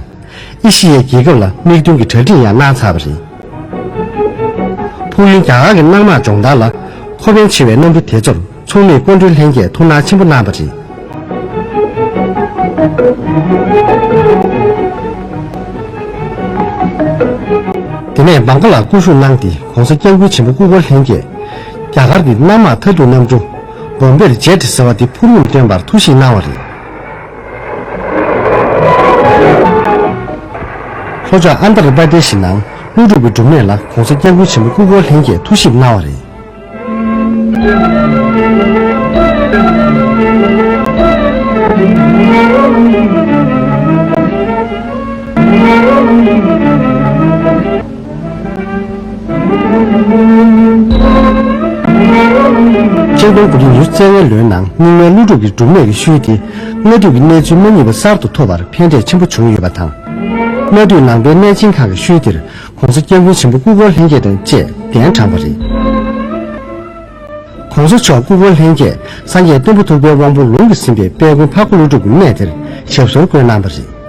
ཨེ་ཤི་ཡའི་རྒྱལ་ཁབ་ལ་མིག་མདུན་གྱི་གྲ་སྒྲིག་ཡང་གནང་ཚར་བ་རེད། ཕུགས་ཡུན་རྒྱ་གར་གྱི་གནམ་དམག་སྦྱོང་བརྡར་ལ་མཁོ་ཕན་ཆེ་བའི་གནམ་གྲུ་དེ་ཚོར་ཚོགས་མིས་སྐུ་མགྲོན་ལྷན་རྒྱས་ཐུགས་སྣང་ཆེན་པོ་གནང་བ་རེད། དེ་ནས་བང་ག་ལ་སྐུ་བཞུགས་གནང་སྟེ་གོང་ས་སྐྱབས་མགོན་ཆེན་པོ་སྐུ་འཁོར་ལྷན་རྒྱས་རྒྱ་གར་གྱི་གནམ་དམག་མཐའ་སྡུད་གནམ་གྲུ་བོམ་བེར་ཇེ་ཊི་ཟེར་བ་དེ་འཕུར་མཉམ་སྟོན་པར་ཐུགས་ཞིབ་གནང་བ་རེད། ལྷོ་ཕྱོགས་ཨན་དྷ་ར་པར་དེ་ཤི་ནང་ཀླུ་སྒྲུབ་ཀྱི་སྒྲུབ་གནས་ལ་གོང་ས་སྐྱབས་མགོན་ཆེན་པོ་སྐུ་འཁོར་ལྷན་རྒྱས་ཐུགས་ཞིབ་གནང་བ་རེད། ཆིག་སྟོང་དགུ་བརྒྱ་ཉི་ཤུ་རྩ་ལྔའི་ལོའི་ནང་རྙིང་མའི་ཀླུ་སྒྲུབ་ཀྱི་སྒྲུབ་གནས་ཀྱི་ཤུལ་དེ་སྔ་དུས་ཀྱི་གནས་ཚུལ་མ་རྙེད་པ་གསར་དུ་ཐོབ་པར་ཕན་འབྲས་ཆེན་པོ་བྱུང་ཡོད་པ་དང་། སྔ་དུས་ནང་པའི་གནས་ཆེན་ཁག་གི་ཤུལ་དེར་གོང་ས་སྐྱབས་མགོན་ཆེན་པོ་སྐུ་འཁོར་ལྷན་རྒྱས་དང་བཅས་གདན་དྲངས་པ་རེད། གོང་ས་མཆོག་སྐུ་འཁོར་ལྷན་རྒྱས་སངས་རྒྱས་སྟོན་པ་ཐུབ་པའི་དབང་པོ་ལུང་གིས་ཟིན་པའི་དཔལ་མགོན་འཕགས་པ་ཀླུ་སྒྲུབ་ཀྱི་གནས་དེར་ཞབས་སོར་བཀོད་གནང་བ་རེད།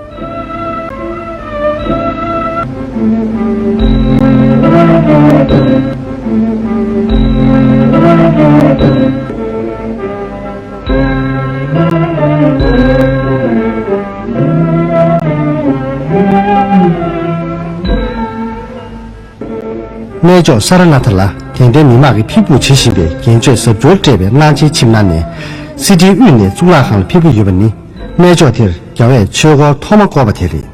གནས་མཆོག་ས་ར་ནཱ་ཐ་ལ་དད་ལྡན་མི་མང་གིས་ཕེབས་སྒུག་བྱེད་བཞིན་པའི་རྒྱན་ཆས་གཟབ་མཆོར་སྤྲས་པའི་གླང་ཆེན་ཆིབས་ནང་ནས་སི་ཏཱའི་དབུས་ནས་གཙུག་ལག་ཁང་ལ་ཕེབས་ཀྱི་ཡོད་པ་ནི། གནས་མཆོག་དེར་རྒྱལ་བས་ཆོས་འཁོར་ཐོག་མ་བསྐོར་བ་དེ་རེད།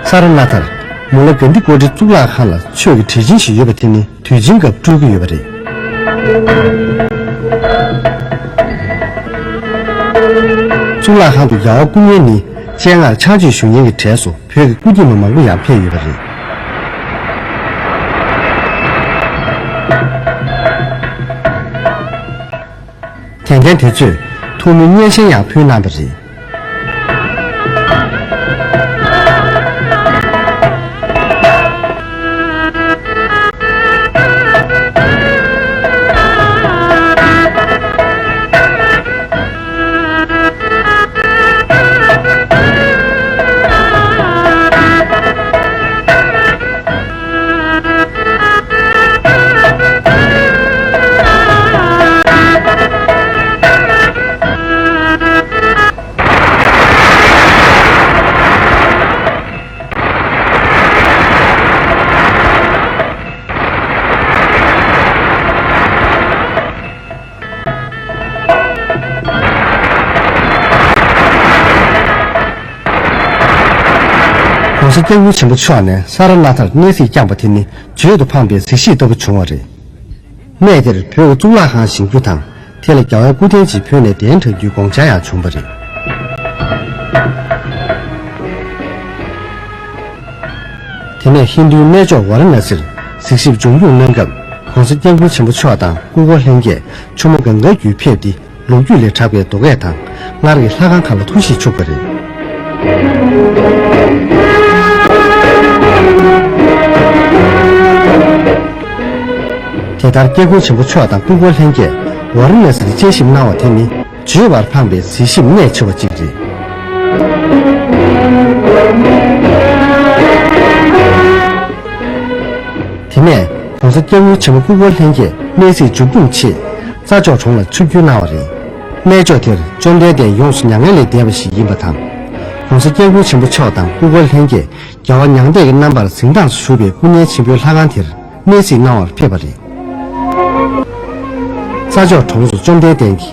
ས་ར་ནཱ་ཐར་མུ་ལ་ག་འདི་ཀོ་ཊི་གཙུག་ལག་ཁང་ལ་ཆོས་ཀྱི་གྲལ་ཆེན་ཞིག་ཡོད་པ་དེ་ནི། དུས་ཆེན་སྐབས་སྤྲོད་ཀྱི་ཡོད་པ་རེད། གཙུག་ལག་ཁང་དུ་རྒྱལ་བ་སྐུ་ངལ་ནི་སྤྱན་སྔར་ཕྱག་མཆོད་ཞུ་མཁན་གྱི་གྲས་སུ་བོད་ཀྱི་སྐུ་སྐྱེས་མ་མང་པོ་ཡང་ཕེབས་ཡོད་པ་རེད། དད་ལྡན་དེ་ཚོས་ཐུགས་སྨོན་སྙན་ཤལ་ཡང་ཕུལ་གནང་བ་རེད། གོང་ས་སྐྱབས་མགོན་ཆེན་པོ་མཆོག་ནས་ས་ར་ནཱ་ཐར་གནས་གཟིགས་བསྐྱངས་པ་དེ་ནི་བརྗོད་དུ་ཕངས་པའི་གཟིགས་ཞིབ་ལྟ་བུ་བྱུང་བ་རེད། གནས་དེར་བོད་ཀྱི་གཙུག་ལག་ཁང་བཞེངས་རྒྱུ་དང་། དེ་ལ་རྒྱལ་བའི་སྐུ་རྟེན་ཅིག་བོད་ནས་གདན་དྲངས་རྒྱུའི་དགོངས་འཆར་ཡང་བྱུང་བ་རེད། དེ་ནས་ཧིན་རྡུའི་གནས་མཆོག་ཝཱ་ར་ཎ་སིར་གཟིགས་ཞིབ་མཇུག་སྐྱོང་གནང་སྐབས། གོང་ས་སྐྱབས་མགོན་ཆེན་པོ་མཆོག་དང་སྐུ་འཁོར་ལྷན་རྒྱས་ཆུ་མོ་གངྒཱའི་བརྒྱུད་ཕེབས་ཏེ། ལོ་རྒྱུས་ལས་གྲགས་པའི་རྡོ་སྐས་དང་སྔར་གྱི་ལྷ་ཁང་ཁག་ལ་ཐུགས་གཤིས་ཕྱུག་པ་རེད། དེ་ལྟར་སྐྱབས་མགོན་ཆེན་པོ་མཆོག་དང་སྐུ་འཁོར་ལྷན་རྒྱས་ཝཱ་ར་ཎ་སིར་དཔྱད་ཞིབ་གནང་བ་དེ་ནི། བརྗོད་པར་ཕངས་པའི་གཟིགས་ཞིབ་གནད་ཆེ་བ་ཅིག་རེད། ས་སྐྱབས་མགོན་ཆེན་པོ་སྐུ་འཁོར་ལྷན་རྒྱས་གནས་གཟིགས་མཇུག་བསྡོམས་ཆེད་རྩྭ་མཆོག་གྲོང་ལ་ཆིབས་བསྒྱུར་གནང་བ་རེད། གནས་མཆོག་དེར་བཅོམ་ལྡན་འདས་ཡོངས་སུ་མྱ་ངན་ལས་འདས་པ་ཞིག་ཡིན་པ་དང་། ྋགོང་ས་སྐྱབས་མགོན་ཆེན་པོ་མཆོག་དང་སྐུ་འཁོར་ལྷན་རྒྱས་རྒྱལ་བ་མྱང་འདས་ཀྱི་རྣམ་པར་གཟིགས་སྟངས་སུ་བཞུགས་པའི་སྐུ་བརྙན་ཆེན་པོའི་ལྷ་ཁང་དེར་གནས་གཟིགས་གནང་བར་ཕེབས་པ་རེད། རྩྭ་མཆོག་གྲོང་དུ་བཅོམ་ལྡན་འདས་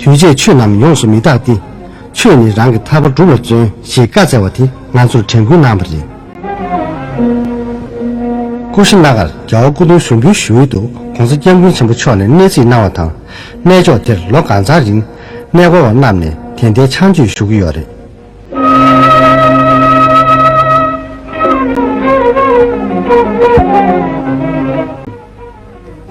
ཀྱིས། དུས་བྱེད་ཆོས་རྣམས་ཡོངས་སུ་མི་རྟག་སྟེ། ཆོས་ནི་རང་གི་ཐར་པ་སྒྲུབ་ལ་བརྩོན་ཞེས་བཀའ་སྩལ་བ་དེ་ང་ཚོར་དྲན་སྐུལ་གནང་བ་རེད། ཀུ་ཤི་ན་གར་རྒྱལ་བ་སྐུ་གདུང་ཟུར་འབུལ་ཞུ་ཡུལ་དུ་ྋགོང་ས་ྋསྐྱབས་མགོན་ཆེན་པོ་མཆོག་ནས་གནས་གཟིགས་གནང་བ་དང་། གནས་མཆོག་དེར་ལོ་གང་ཚང་རིང་གནས་སྐོར་བ་རྣམས་ནས་དད་ལྡན་ཕྱག་མཆོད་ཞུ་གི་ཡོད་རེད།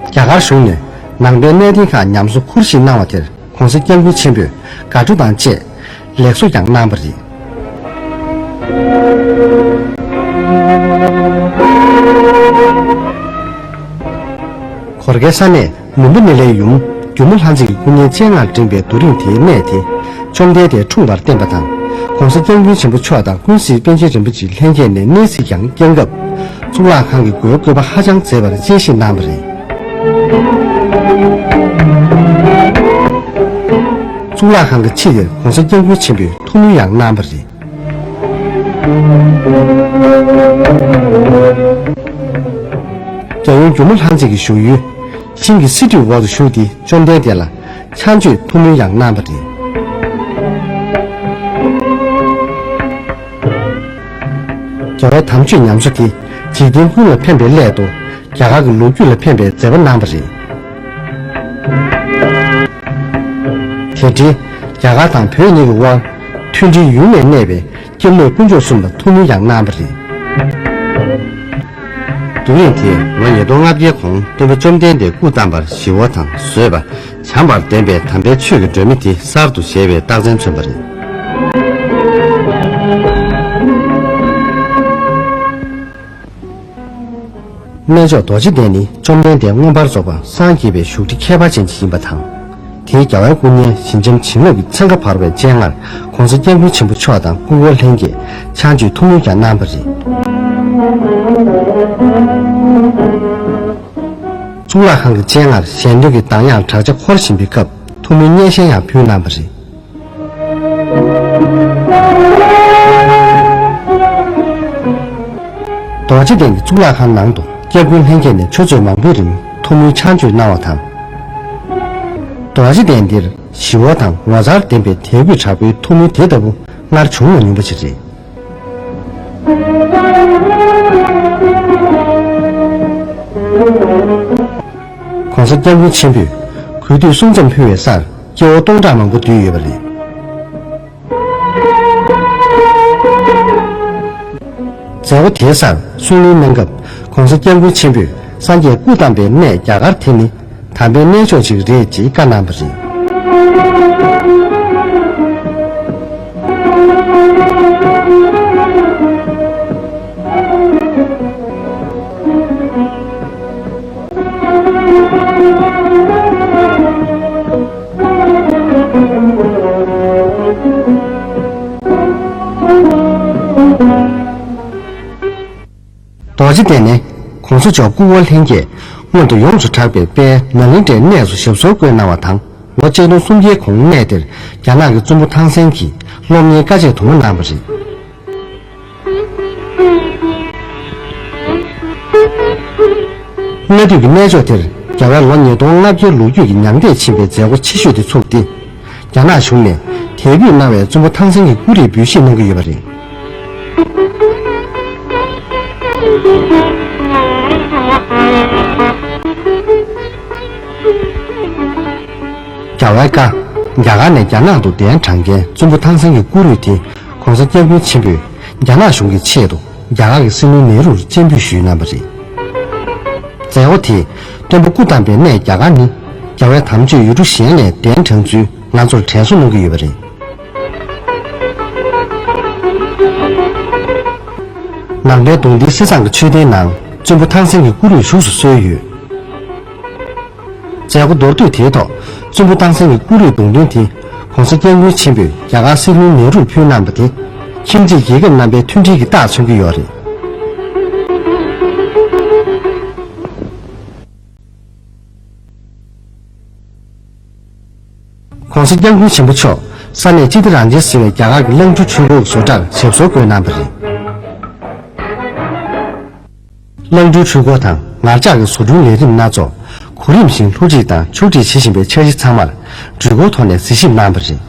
རྒྱ་གར་གཞུང་ནས་ནང་པའི་གནས་བརྟན་ཁག་ཉམས་གསོ་ཁུར་བཞེས་གནང་བ་དེར་ྋགོང་ས་ྋསྐྱབས་མགོན་ཆེན་པོས་དགའ་སྤྲོ་དང་བཅས་ལེགས་གསོ་ཀྱང་གནང་བ་རེད། གོར་ཁའི་ས་གནས་མུམ་བ་ནི་ལའི་ཡུམ་སྒྱུ་མ་ལྷ་མཛེས་ཀྱི་སྐུ་བརྙན་སྤྱན་སྔར་བསྒྲེངས་པའི་རྡོ་རིང་དེའི་གནས་དེ་བཅོམ་ལྡན་འདས་འཁྲུངས་པར་བསྟན་པ་དང་། ྋགོང་ས་ྋསྐྱབས་མགོན་ཆེན་པོ་མཆོག་དང་ཀུན་གཟིགས་པཎ་ཆེན་རིན་པོ་ཆེ་ལྷན་རྒྱས་ནས་གནས་གཟིགས་ཀྱང་བསྐྱངས་སྐབས། གཙུག་ལག་ཁང་གི་སྒོའི་བཀོད་པ་ཧ་ཅང་མཛེས་པར་སྤྱན་ཤེས་གནང་བ་རེད། གཙུག་ལག་ཁང་གི་ཕྱི་དེར་ྋགོང་ས་ྋསྐྱབས་མགོན་ཆེན་པོས་ཐུགས་སྨོན་ཡང་གནང་བ་རེད། རྒྱལ་ཡུམ་སྒྱུ་མ་ལྷ་མཛེས་ཀྱི་བཞུགས་ཡུལ་ཤིང་གི་བསིལ་དྲོད་འོག་ཏུ་བཞུགས་ཏེ་བཅོམ་ལྡན་འདས་ལ་ཕྱག་མཆོད་ཐུགས་སྨོན་ཡང་གནང་བ་རེད། རྒྱལ་བའི་དམ་ཆོས་ཉམས་གསོ་དེ་འཇིག་རྟེན་ཀུན་ལ་ཕན་པའི་སླད་དུ་རྒྱ་གར་གྱི་ལོ་རྒྱུས་ལ་ཕན་པའི་མཛད་པ་གནང་བ་རེད། དེ་འཕྲིན་རྒྱ་གར་དང་བོད་གཉིས་ཀྱི་དབར་མཐུན་སྒྲིལ་ཡུན་གནས་གནས་པའི་སྐྱབས་གནས་དཀོན་མཆོག་གསུམ་ལ་ཐུགས་སྨོན་ཡང་གནང་བ་རེད། རྡོ་རིང་དེ་ལོ་ཉིས་སྟོང་ལྔ་བརྒྱའི་གོང་སྟོན་པ་བཅོམ་ལྡན་འདས་སྐུ་བལྟམས་པར་ཞི་བ་དང་བཟོད་པ། བྱམས་པར་ལྡན་པའི་དམ་པའི་ཆོས་ཀྱི་སྒྲོན་མེ་དེ་གསར་དུ་བཞད་པའི་རྟགས་མཚན་མཚོན་པ་རེད། གནས་མཆོག་རྡོ་རྗེ་གདན་ནི་བཅོམ་ལྡན་འདས་མངོན་པར་རྫོགས་པར་སངས་རྒྱས་པའི་བཞུགས་ཁྲི་ཁྱད་པར་ཅན་ཞིག་ཡིན་པ་དང་། དེའི་རྒྱལ་བའི་སྐུ་བརྙན་ཞི་འཇམ་བྱིན་རླབས་ཀྱི་ཚན་ཁ་འབར་བའི་སྤྱན་སྔར་ྋགོང་ས་ྋསྐྱབས་མགོན་ཆེན་པོ་མཆོག་དང་སྐུ་འཁོར་ལྷན་རྒྱས་ཕྱག་མཆོད་ཐུགས་སྨོན་ཀྱང་གནང་བ་རེད། གཙུག་ལག་ཁང་གི་སྤྱན་སྔར་ཞལ་འདོན་གྱི་གདངས་དབྱངས་བྲག་ཅ་འཁོར་བཞིན་པའི་སྐབས་ཐུགས་སྨོན་སྙན་ཤལ་ཡང་ཕུལ་གནང་བ་རེད། རྡོ་རྗེ་གདན་གྱི་གཙུག་ལག་ཁང་ནང་དུ་སྐྱབས་མགོན་ལྷན་རྒྱས་ནས་ཆུ་ཚོད་མང་པོའི་རིང་ཐུགས་སྨོན་ཕྱག་མཆོད་གནང་བ་དང་། རྡོ་རྗེ་གདན་འདིར་ཞི་བ་དང་ངོ་མཚར་ལྡན་པའི་དད་གུས་དྲག་པོའི་ཐུགས་སྨོན་དེ་ལྟ་བུ་སྔར་བྱུང་མ་མྱོང་པ་ཞིག་རེད། ྋགོང་ས་ྋསྐྱབས་མགོན་ཆེན་པོས་གུས་འདུད་གསུམ་མཚམས་ཕུལ་བའི་སར་སྐྱེ་བོ་སྟོང་ཕྲག་མང་པོ་འདུས་ཡོད་པ་རེད། མཛད་སྒོ་དེའི་སར་གསུང་གླེང་གནང་སྐབས་ྋགོང་ས་ྋསྐྱབས་མགོན་ཆེན་པོས་སངས་རྒྱས་སྐུ་བལྟམས་པའི་གནས་རྒྱ་གར་དེ་ནི་དམ་པའི་གནས་མཆོག་ཅིག་རེད་ཅེས་བཀའ་གནང་བ་རེད། རྡོ་རྗེ་གདན་ནས་ྋགོང་ས་མཆོག་སྐུ་འཁོར་ལྷན་རྒྱས་སྔོན་དུ་ཡོངས་སུ་གྲགས་པའི་དཔལ་ནཱ་ལེནྡྲའི་གནས་སུ་ཞབས་སོར་བཀོད་གནང་བ་དང་། ལོ་ཆིག་སྟོང་གསུམ་བརྒྱའི་གོང་གནས་དེར་རྒྱ་ནག་གི་བཙུན་པོ་ཐང་སན་གྱིས་སློབ་གཉེར་དཀའ་སྤྱད་དུ་མ་གནང་བ་རེད། སྔ་དུས་ཀྱི་གནས་མཆོག་དེར་རྒྱལ་བའི་ལོ་ཉིས་སྟོང་ལྔ་བརྒྱའི་ལོ་རྒྱུས་ཀྱི་མྱང་འདས་ཕྱིན་པའི་མཛད་སྒོ་ཆེ་ཤོས་དེ་ཚུགས་ཏེ། རྒྱ་ནག་གཞུང་ནས་དད་གུས་གནང་བའི་བཙུན་པོ་ཐང་སན་གྱི་སྐུ་རིས་འབུལ་བཞེས་གནང་གི་ཡོད་པ་རེད། རྒྱལ་བའི་བཀའ། རྒྱ་གར་ནས་རྒྱ་ནག་ཏུ་གདན་དྲངས་མཁན་བཙུན་པོ་ཐང་སན་གྱི་སྐུ་རིས་དེ་ྋགོང་ས་ྋསྐྱབས་མགོན་ཆེན་པོས་རྒྱ་ནག་གཞུང་གི་ཆེད་དུ་རྒྱ་གར་གྱི་སྲིད་བློན་ནེ་རུར་སྤྱན་འབུལ་ཞུས་གནང་བ་རེད། མཛད་སྒོ་དེས་སྟོན་པ་སྐུ་བལྟམས་པའི་གནས་རྒྱ་གར་ནི་རྒྱལ་བའི་དམ་ཆོས་ཡུལ་གྲུ་གཞན་ལས་གདན་དྲངས་ཚུལ་ང་ཚོར་དྲན་གསོ་གནང་གི་ཡོད་པ་རེད། ནང་པའི་གདུང་རྟེན་བསེ་ཚང་གི་མཆོད་རྟེན་ནང་བཙུན་པོ་ཐང་སན་གྱི་སྐུ་རིས་བཞུགས་སུ་གསོལ་ཡོད། མཛད་སྒོ་མདོར་བསྡུས་དེའི་ཐོག་བཙུན་པོ་ཐང་སན་གྱི་སྐུ་རིས་གདུང་འདོན་དེ་ྋགོང་ས་ྋསྐྱབས་མགོན་ཆེན་པོས་རྒྱ་གར་སྲིད་བློན་ནེ་རུར་ཕུལ་གནང་བ་དེ་ཁྱིམ་མཚེས་རྒྱལ་ཁབ་རྣམ་པའི་མཐུན་སྒྲིལ་གྱི་རྟགས་མཚོན་གྱི་ཡོད་རེད། ༸གོང་ས་༸སྐྱབས་མགོན་ཆེན་པོ་མཆོག་ས་གནས་སྤྱི་བདེ་རང་བཙན་ཟེར་བའི་རྒྱ་གར་གྱི་གླང་ཕྲུག་འཕྲུལ་འཁོར་གྱི་བཟོ་གྲྭར་ཞབས་སོར་བཀོད་གནང་བ་རེད། གླང་ཕྲུག་འཕྲུལ་འཁོར་དང་ངར་ལྕགས་ཀྱི་བཟོ་སྐྲུན་ལས་རིམ་སྣ་ཚོགས་གོ་རིམ་བཞིན་སློབ་ཁྲིད་དང་ཕྱོགས་སྒྲིག་བྱེད་བཞིན་པའི་འཆར་གཞི་ཚང་མར་འགྲུལ་འཁོར་ཐོག་ནས་གཟིགས་ཞིབ་གནང་བ་རེད།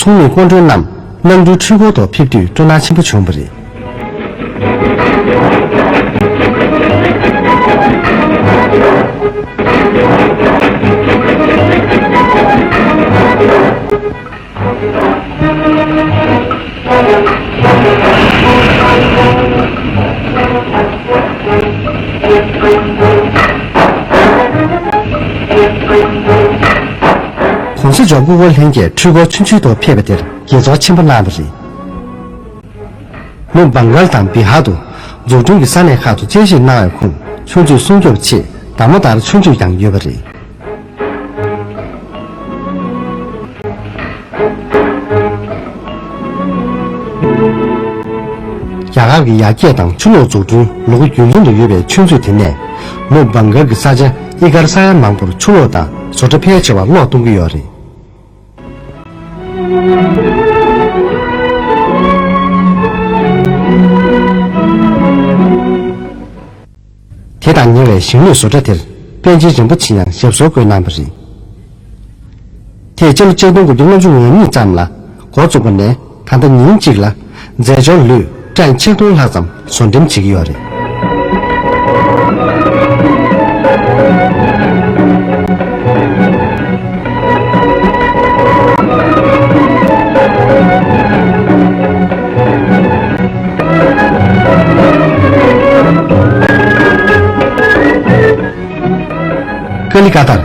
ཚོགས་མིའི་སྐུ་མགྲོན་རྣམས་གླང་ཕྲུག་འཕྲུལ་འཁོར་ཐོག་ཕེབས་དུས་སྤྲོ་སྣང་ཆེན་པོ་བྱུང་བ་རེད། ༸གོང་ས་མཆོག་སྐུ་འཁོར་ལྷན་རྒྱས་འཕྲུལ་འཁོར་ཆུང་ཆུང་ཐོག་ཕེབས་པ་དེར་དགྱེས་ཚོར་ཆེན་པོ་གནང་བ་རེད། ལྷོ་བྷང་གལ་དང་བི་ཧར་དུ་འཛུགས་སྐྲུན་གྱི་ས་གནས་ཁག་ཏུ་དཔྱད་ཞིབ་གནང་བའི་ཁོངས་ཆུ་མཛོད་སྲུང་སྐྱོབ་ཆེད་ཟླ་མོ་ལྟར་ཆུ་མཛོད་ཀྱང་ཡོད་པ་རེད། རྒྱ་གར་གྱི་ཡར་རྒྱས་དང་ཆུ་གློག་འཛུགས་སྐྲུན་ལུ་གུ་རྒྱུན་འཛིན་དུ་ཡོད་པའི་ཆུ་མཛོད་དེ་ནས་ལྷོ་བྷང་གལ་གྱི་ས་ཆ་ཨི་ཀར་ས་ཡ་མང་པོར་ཆུ་གློག་དང་བཟོ་གྲྭ་ཕལ་ཆེ་བར་གློག་གཏོང་གི་ཡོད་རེད། དེ་དང་ཉེ་བའི་ཞིང་ལས་བཟོ་གྲྭ་དེར་པཎ་ཆེན་རིན་པོ་ཆེ་ཡང་ཞབས་སོར་བཀོད་གནང་བ་རེད། དེས་སྤྱི་ལོ་ཆིག་སྟོང་དགུ་བརྒྱ་ལྔ་བཅུ་ང་གཉིས་ཙམ་ལ་འགོ་བཙུགས་པ་ནས་ད་ལྟ་ཉིན་གཅིག་ལ་རྫས་སྦྱོར་ལུད་ཊོན་ཆིག་སྟོང་ལྷག་ཙམ་བཟོ་འགྲེམས་བྱེད་ཀྱི་ཡོད་རེད། ཀ་ལི་ཀ་ཏར།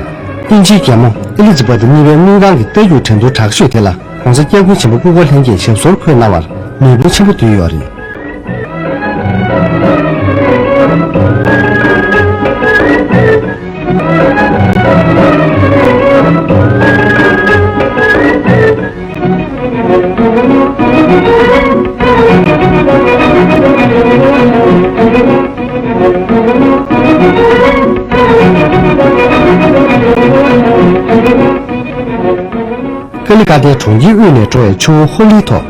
དབྱིན་ཇིའི་རྒྱལ་མོ་ཨེ་ལི་ཛ་བྷེཐ་གཉིས་པའི་དངུལ་ཁང་གི་རྟ་རྒྱུག་འགྲན་བསྡུར་དྲག་ཤོས་དེ་ལ་༸གོང་ས་༸སྐྱབས་མགོན་ཆེན་པོ་སྐུ་འཁོར་ལྷན་རྒྱས་ཞབས་སོར་འཁོད་གནང་བར་མེད་འབུར་ཆེན་པོ་བསྡུས་ཡོད་རེད། ཀ་ལི་ཀ་ཏའི་གྲོང་ཁྱེར་དབུས་ནས་འགྲོ་བའི་ཆུ་བོ་ཧོ་ལི་ཐོག་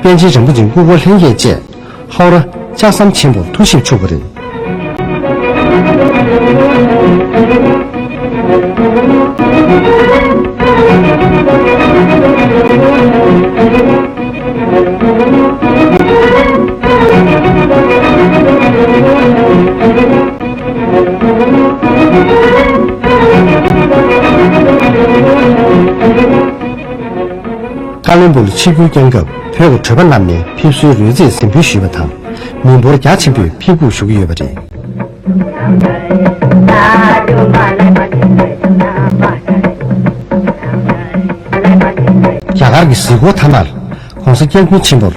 པཎ་ཆེན་རིན་པོ་ཆེ་སྐུ་འཁོར་ལྷན་རྒྱས་བཅས་ཧའོ་ར་ལྕགས་ཟམ་ཆེན་པོར་ཐུགས་ཞིབ་ཆུག་པ་རེད། ཀ་ལོན་སྦུག་ལ་ཆིབས་བསྒྱུར་བསྐྱངས་སྐབས་བོད་ཀྱི་གྲོས་པ་རྣམས་ནས་ཕེབས་བསུའི་རོལ་རྩེད་གཟིམ་འབུལ་ཞུས་པ་དང་། མི་འབོར་རྒྱ་ཆེན་པོས་ཕེབས་སྒུག་ཞུ་གི་ཡོད་པ་རེད། རྒྱ་གར་གྱི་གཟིགས་སྐོར་མཐའ་མར་༸གོང་ས་༸སྐྱབས་མགོན་ཆེན་པོར་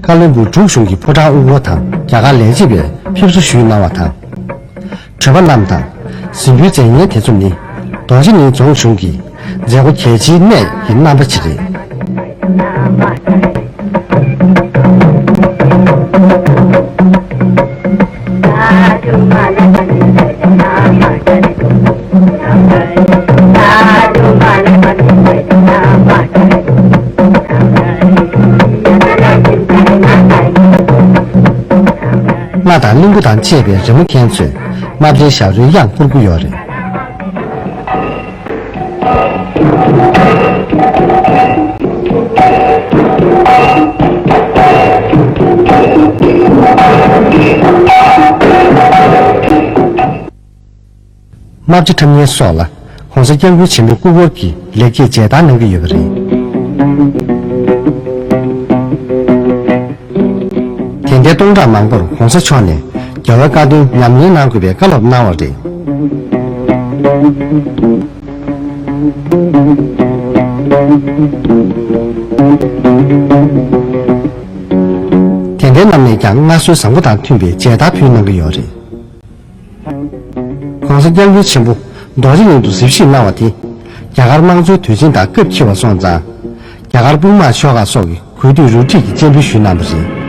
ཀ་ལོན་སྦུག་འབྲུག་གཞུང་གི་ཕོ་བྲང་དབུ་སྐོར་དང་རྒྱ་གར་ལས་བྱེད་པས་ཕེབས་བསུ་ཞུས་གནང་བ་དང་། གྲོས་པ་རྣམས་དང་གཟིམ་འབུལ་མཛད་མཁན་དེ་ཚོ་ནི་རྡོ་རྗེ་གླིང་རྫོང་གཞུང་གི་མཛད་སྒོ་གལ་ཆེའི་གནད་ཀྱི་རྣམ་པ་ཅིག་རེད། རྨ་དང་གླིང་བུ་དང་བཅས་པའི་རི་མོ་མཁན་ཚོས་རྨ་བྱའི་ཞབས་བྲོའི་དབྱངས་བསྐུར་གྱི་ཡོད་རེད། རྨ་བྱ་འཁྲབ་མཁན་སོགས་ལ་༸གོང་ས་༸སྐྱབས་མགོན་ཆེན་པོའི་སྐུ་འཁོར་གྱི་ལེགས་སྐྱེས་མཇལ་དར་གནང་གི་ཡོད་པ་རེད། དད་ལྡན་སྟོང་ཕྲག་མང་པོར་༸གོང་ས་མཆོག་ནས་རྒྱལ་བའི་བཀའ་དོན་ཉམས་ལེན་གནང་དགོས་པའི་བཀའ་སློབ་གནང་བ་རེད། དད་ལྡན་རྣམས་ནས་ཀྱང་མངའ་གསོལ་བཟང་པོ་དང་མཐུན་པའི་མཇལ་དར་ཕུལ་གནང་གི་ཡོད་རེད། ༸གོང་ས་༸སྐྱབས་མགོན་ཆེན་པོ་ རྡོ་རྗེ་གླིང་དུ་གཟིགས་ཞིབ་གནང་བ་དེ། རྒྱ་གར་དམངས་གཙོའི་དུས་ཆེན་དང་སྐབས་འཁེལ་བ་སོང་ཙང་། རྒྱ་གར་དཔུང་དམག་ཤོག་ཁག་སོགས་ཀྱིས་གུས་འདུད་རུ་སྒྲིག་གིས་སྤྱན་འབུལ་ཞུས་གནང་བ་རེད།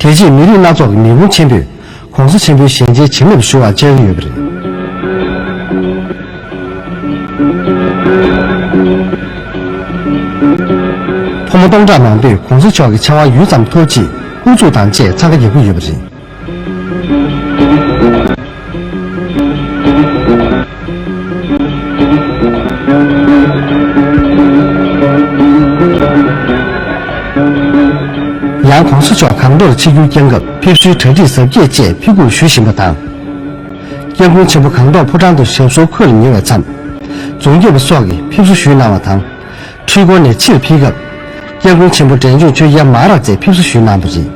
དེ་རྗེས་མི་རིགས་སྣ་ཚོགས་ཀྱི་མི་འབོར་ཆེན་པོས་གོང་ས་ཆེན་པོའི་ཞལ་མཇལ་བྱིན་རླབས་ཞུ་བར་བཅར་གྱི་ཡོད་པ་རེད། ཕོ་མོ་སྟོང་ཕྲག་མང་པོས་གོང་ས་མཆོག་གི་ཕྱག་དབང་ཡུད་ཙམ་ཐོབ་ཆེད་ཨུ་ཚུགས་དང་བཅས་འཚང་ཁ་རྒྱག་གི་ཡོད་པ་རེད། ཡང་གོང་ས་མཆོག་གང་ཐོག་ཆིབས་བསྒྱུར་བསྐྱངས་སྐབས་ཕེབས་བསུའི་གྲ་སྒྲིག་གཟབ་རྒྱས་བཅས་ཕེབས་སྒུག་ཞུ་བཞིན་པ་དང་། སྐྱབས་མགོན་ཆེན་པོ་གང་ཐོག་ཕོ་བྲང་དུ་ཞབས་སོར་འཁོད་ལ་ཉེ་བའི་མཚམས། རྫོང་བརྒྱུད་པ་སོགས་ཀྱིས་ཕེབས་བསུ་ཞུས་གནང་བ་དང་། འཁྲུལ་འཁོར་ནས་ཕྱིར་ཕེབས་སྐབས། སྐྱབས་མགོན་ཆེན་པོ་འབྲས་ལྗོངས་ཆོས་རྒྱལ་མ་ཧཱ་རཱ་ཛས་ཕེབས་བསུ་ཞུས་གནང་བ་རེད།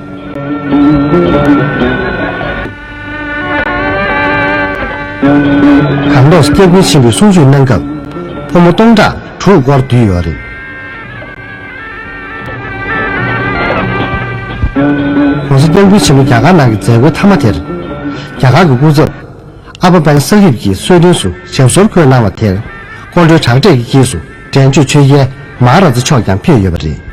གང་ཐོག་སྐྱབས་མགོན་ཆེན་པོས་གསུང་ཆོས་གནང་སྐབས། ཕོ་མོ་སྟོང་ཕྲག་དྲུག་སྐོར་འདུས་ཡོད་རེད། གོང་ས་སྐྱབས་མགོན་ཆེན་པོ་རྒྱ་གར་ནང་གི་མཛད་སྒོའི་མཐའ་མ་དེར། རྒྱ་གར་གྱི་སྐུ་ཚབ། ཨ་པ་པན་སར་གྷིབ་ཀྱིས་གསོལ་སྟོན་སུ་ཞབས་སོར་འཁོད་གནང་བ་དེར། སྐུ་མགྲོན་དྲག་གྲས་ཀྱི་དཀྱིལ་སུ་འབྲས་ལྗོངས་ཆོས་རྒྱལ་མ་ཧཱ་རཱ་ཛ་མཆོག་ཀྱང་ཕེབས་ཡོད་པ་རེད།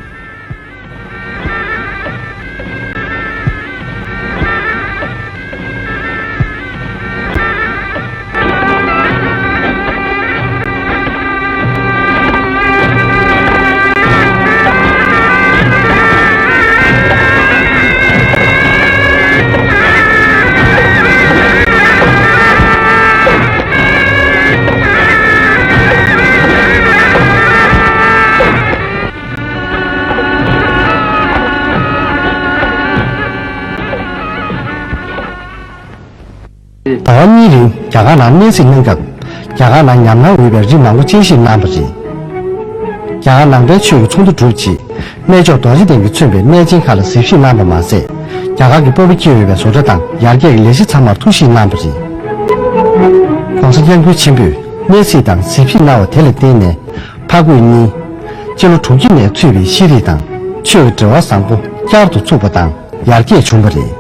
ཟླ་བ་གཉིས་རིང་རྒྱ་གར་ནང་གནས་གཟིགས་གནང་སྐབས། རྒྱ་གར་ནང་ཉམས་སྣང་ཡོད་པའི་རིགས་མང་པོ་སྤྱན་ཞིབ་གནང་བ་རེད། རྒྱ་གར་ནང་པའི་ཆོས་ཀྱི་ཚོགས་འདུ་གྲུབ་རྗེས། གནས་མཆོག་རྡོ་རྗེ་གདན་གྱིས་མཚོན་པའི་གནས་ཆེན་ཁག་ལ་གཟིགས་ཞིབ་གནང་བ་མ་ཟད། རྒྱ་གར་གྱི་སྤོབས་པ་སྐྱེ་འོས་པའི་བཟོ་གྲྭ་དང་ཡར་རྒྱས་ཀྱི་ལས་གཞི་ཚང་མར་ཐུགས་ཞིབ་གནང་བ་རེད། ༸གོང་ས་༸སྐྱབས་མགོན་ཆེན་པོས་གནས་གཟིགས་དང་གཟིགས་ཞིབ་གནང་བ་དེ་ལ་བརྟེན་ནས། ཕ་རྒོད་གཉིས། སྤྱི་ལོ་དྲུག་ཅུ་ནས་ཚུད་པའི་ཤེས་རིག་དང་ཆོས་ཀྱི་འབྲེལ་བ་བཟང་པོ་བསྐྱར་དུ་ཚུགས་པ་དང་ཡར་རྒྱས་བྱུང་བ་རེད།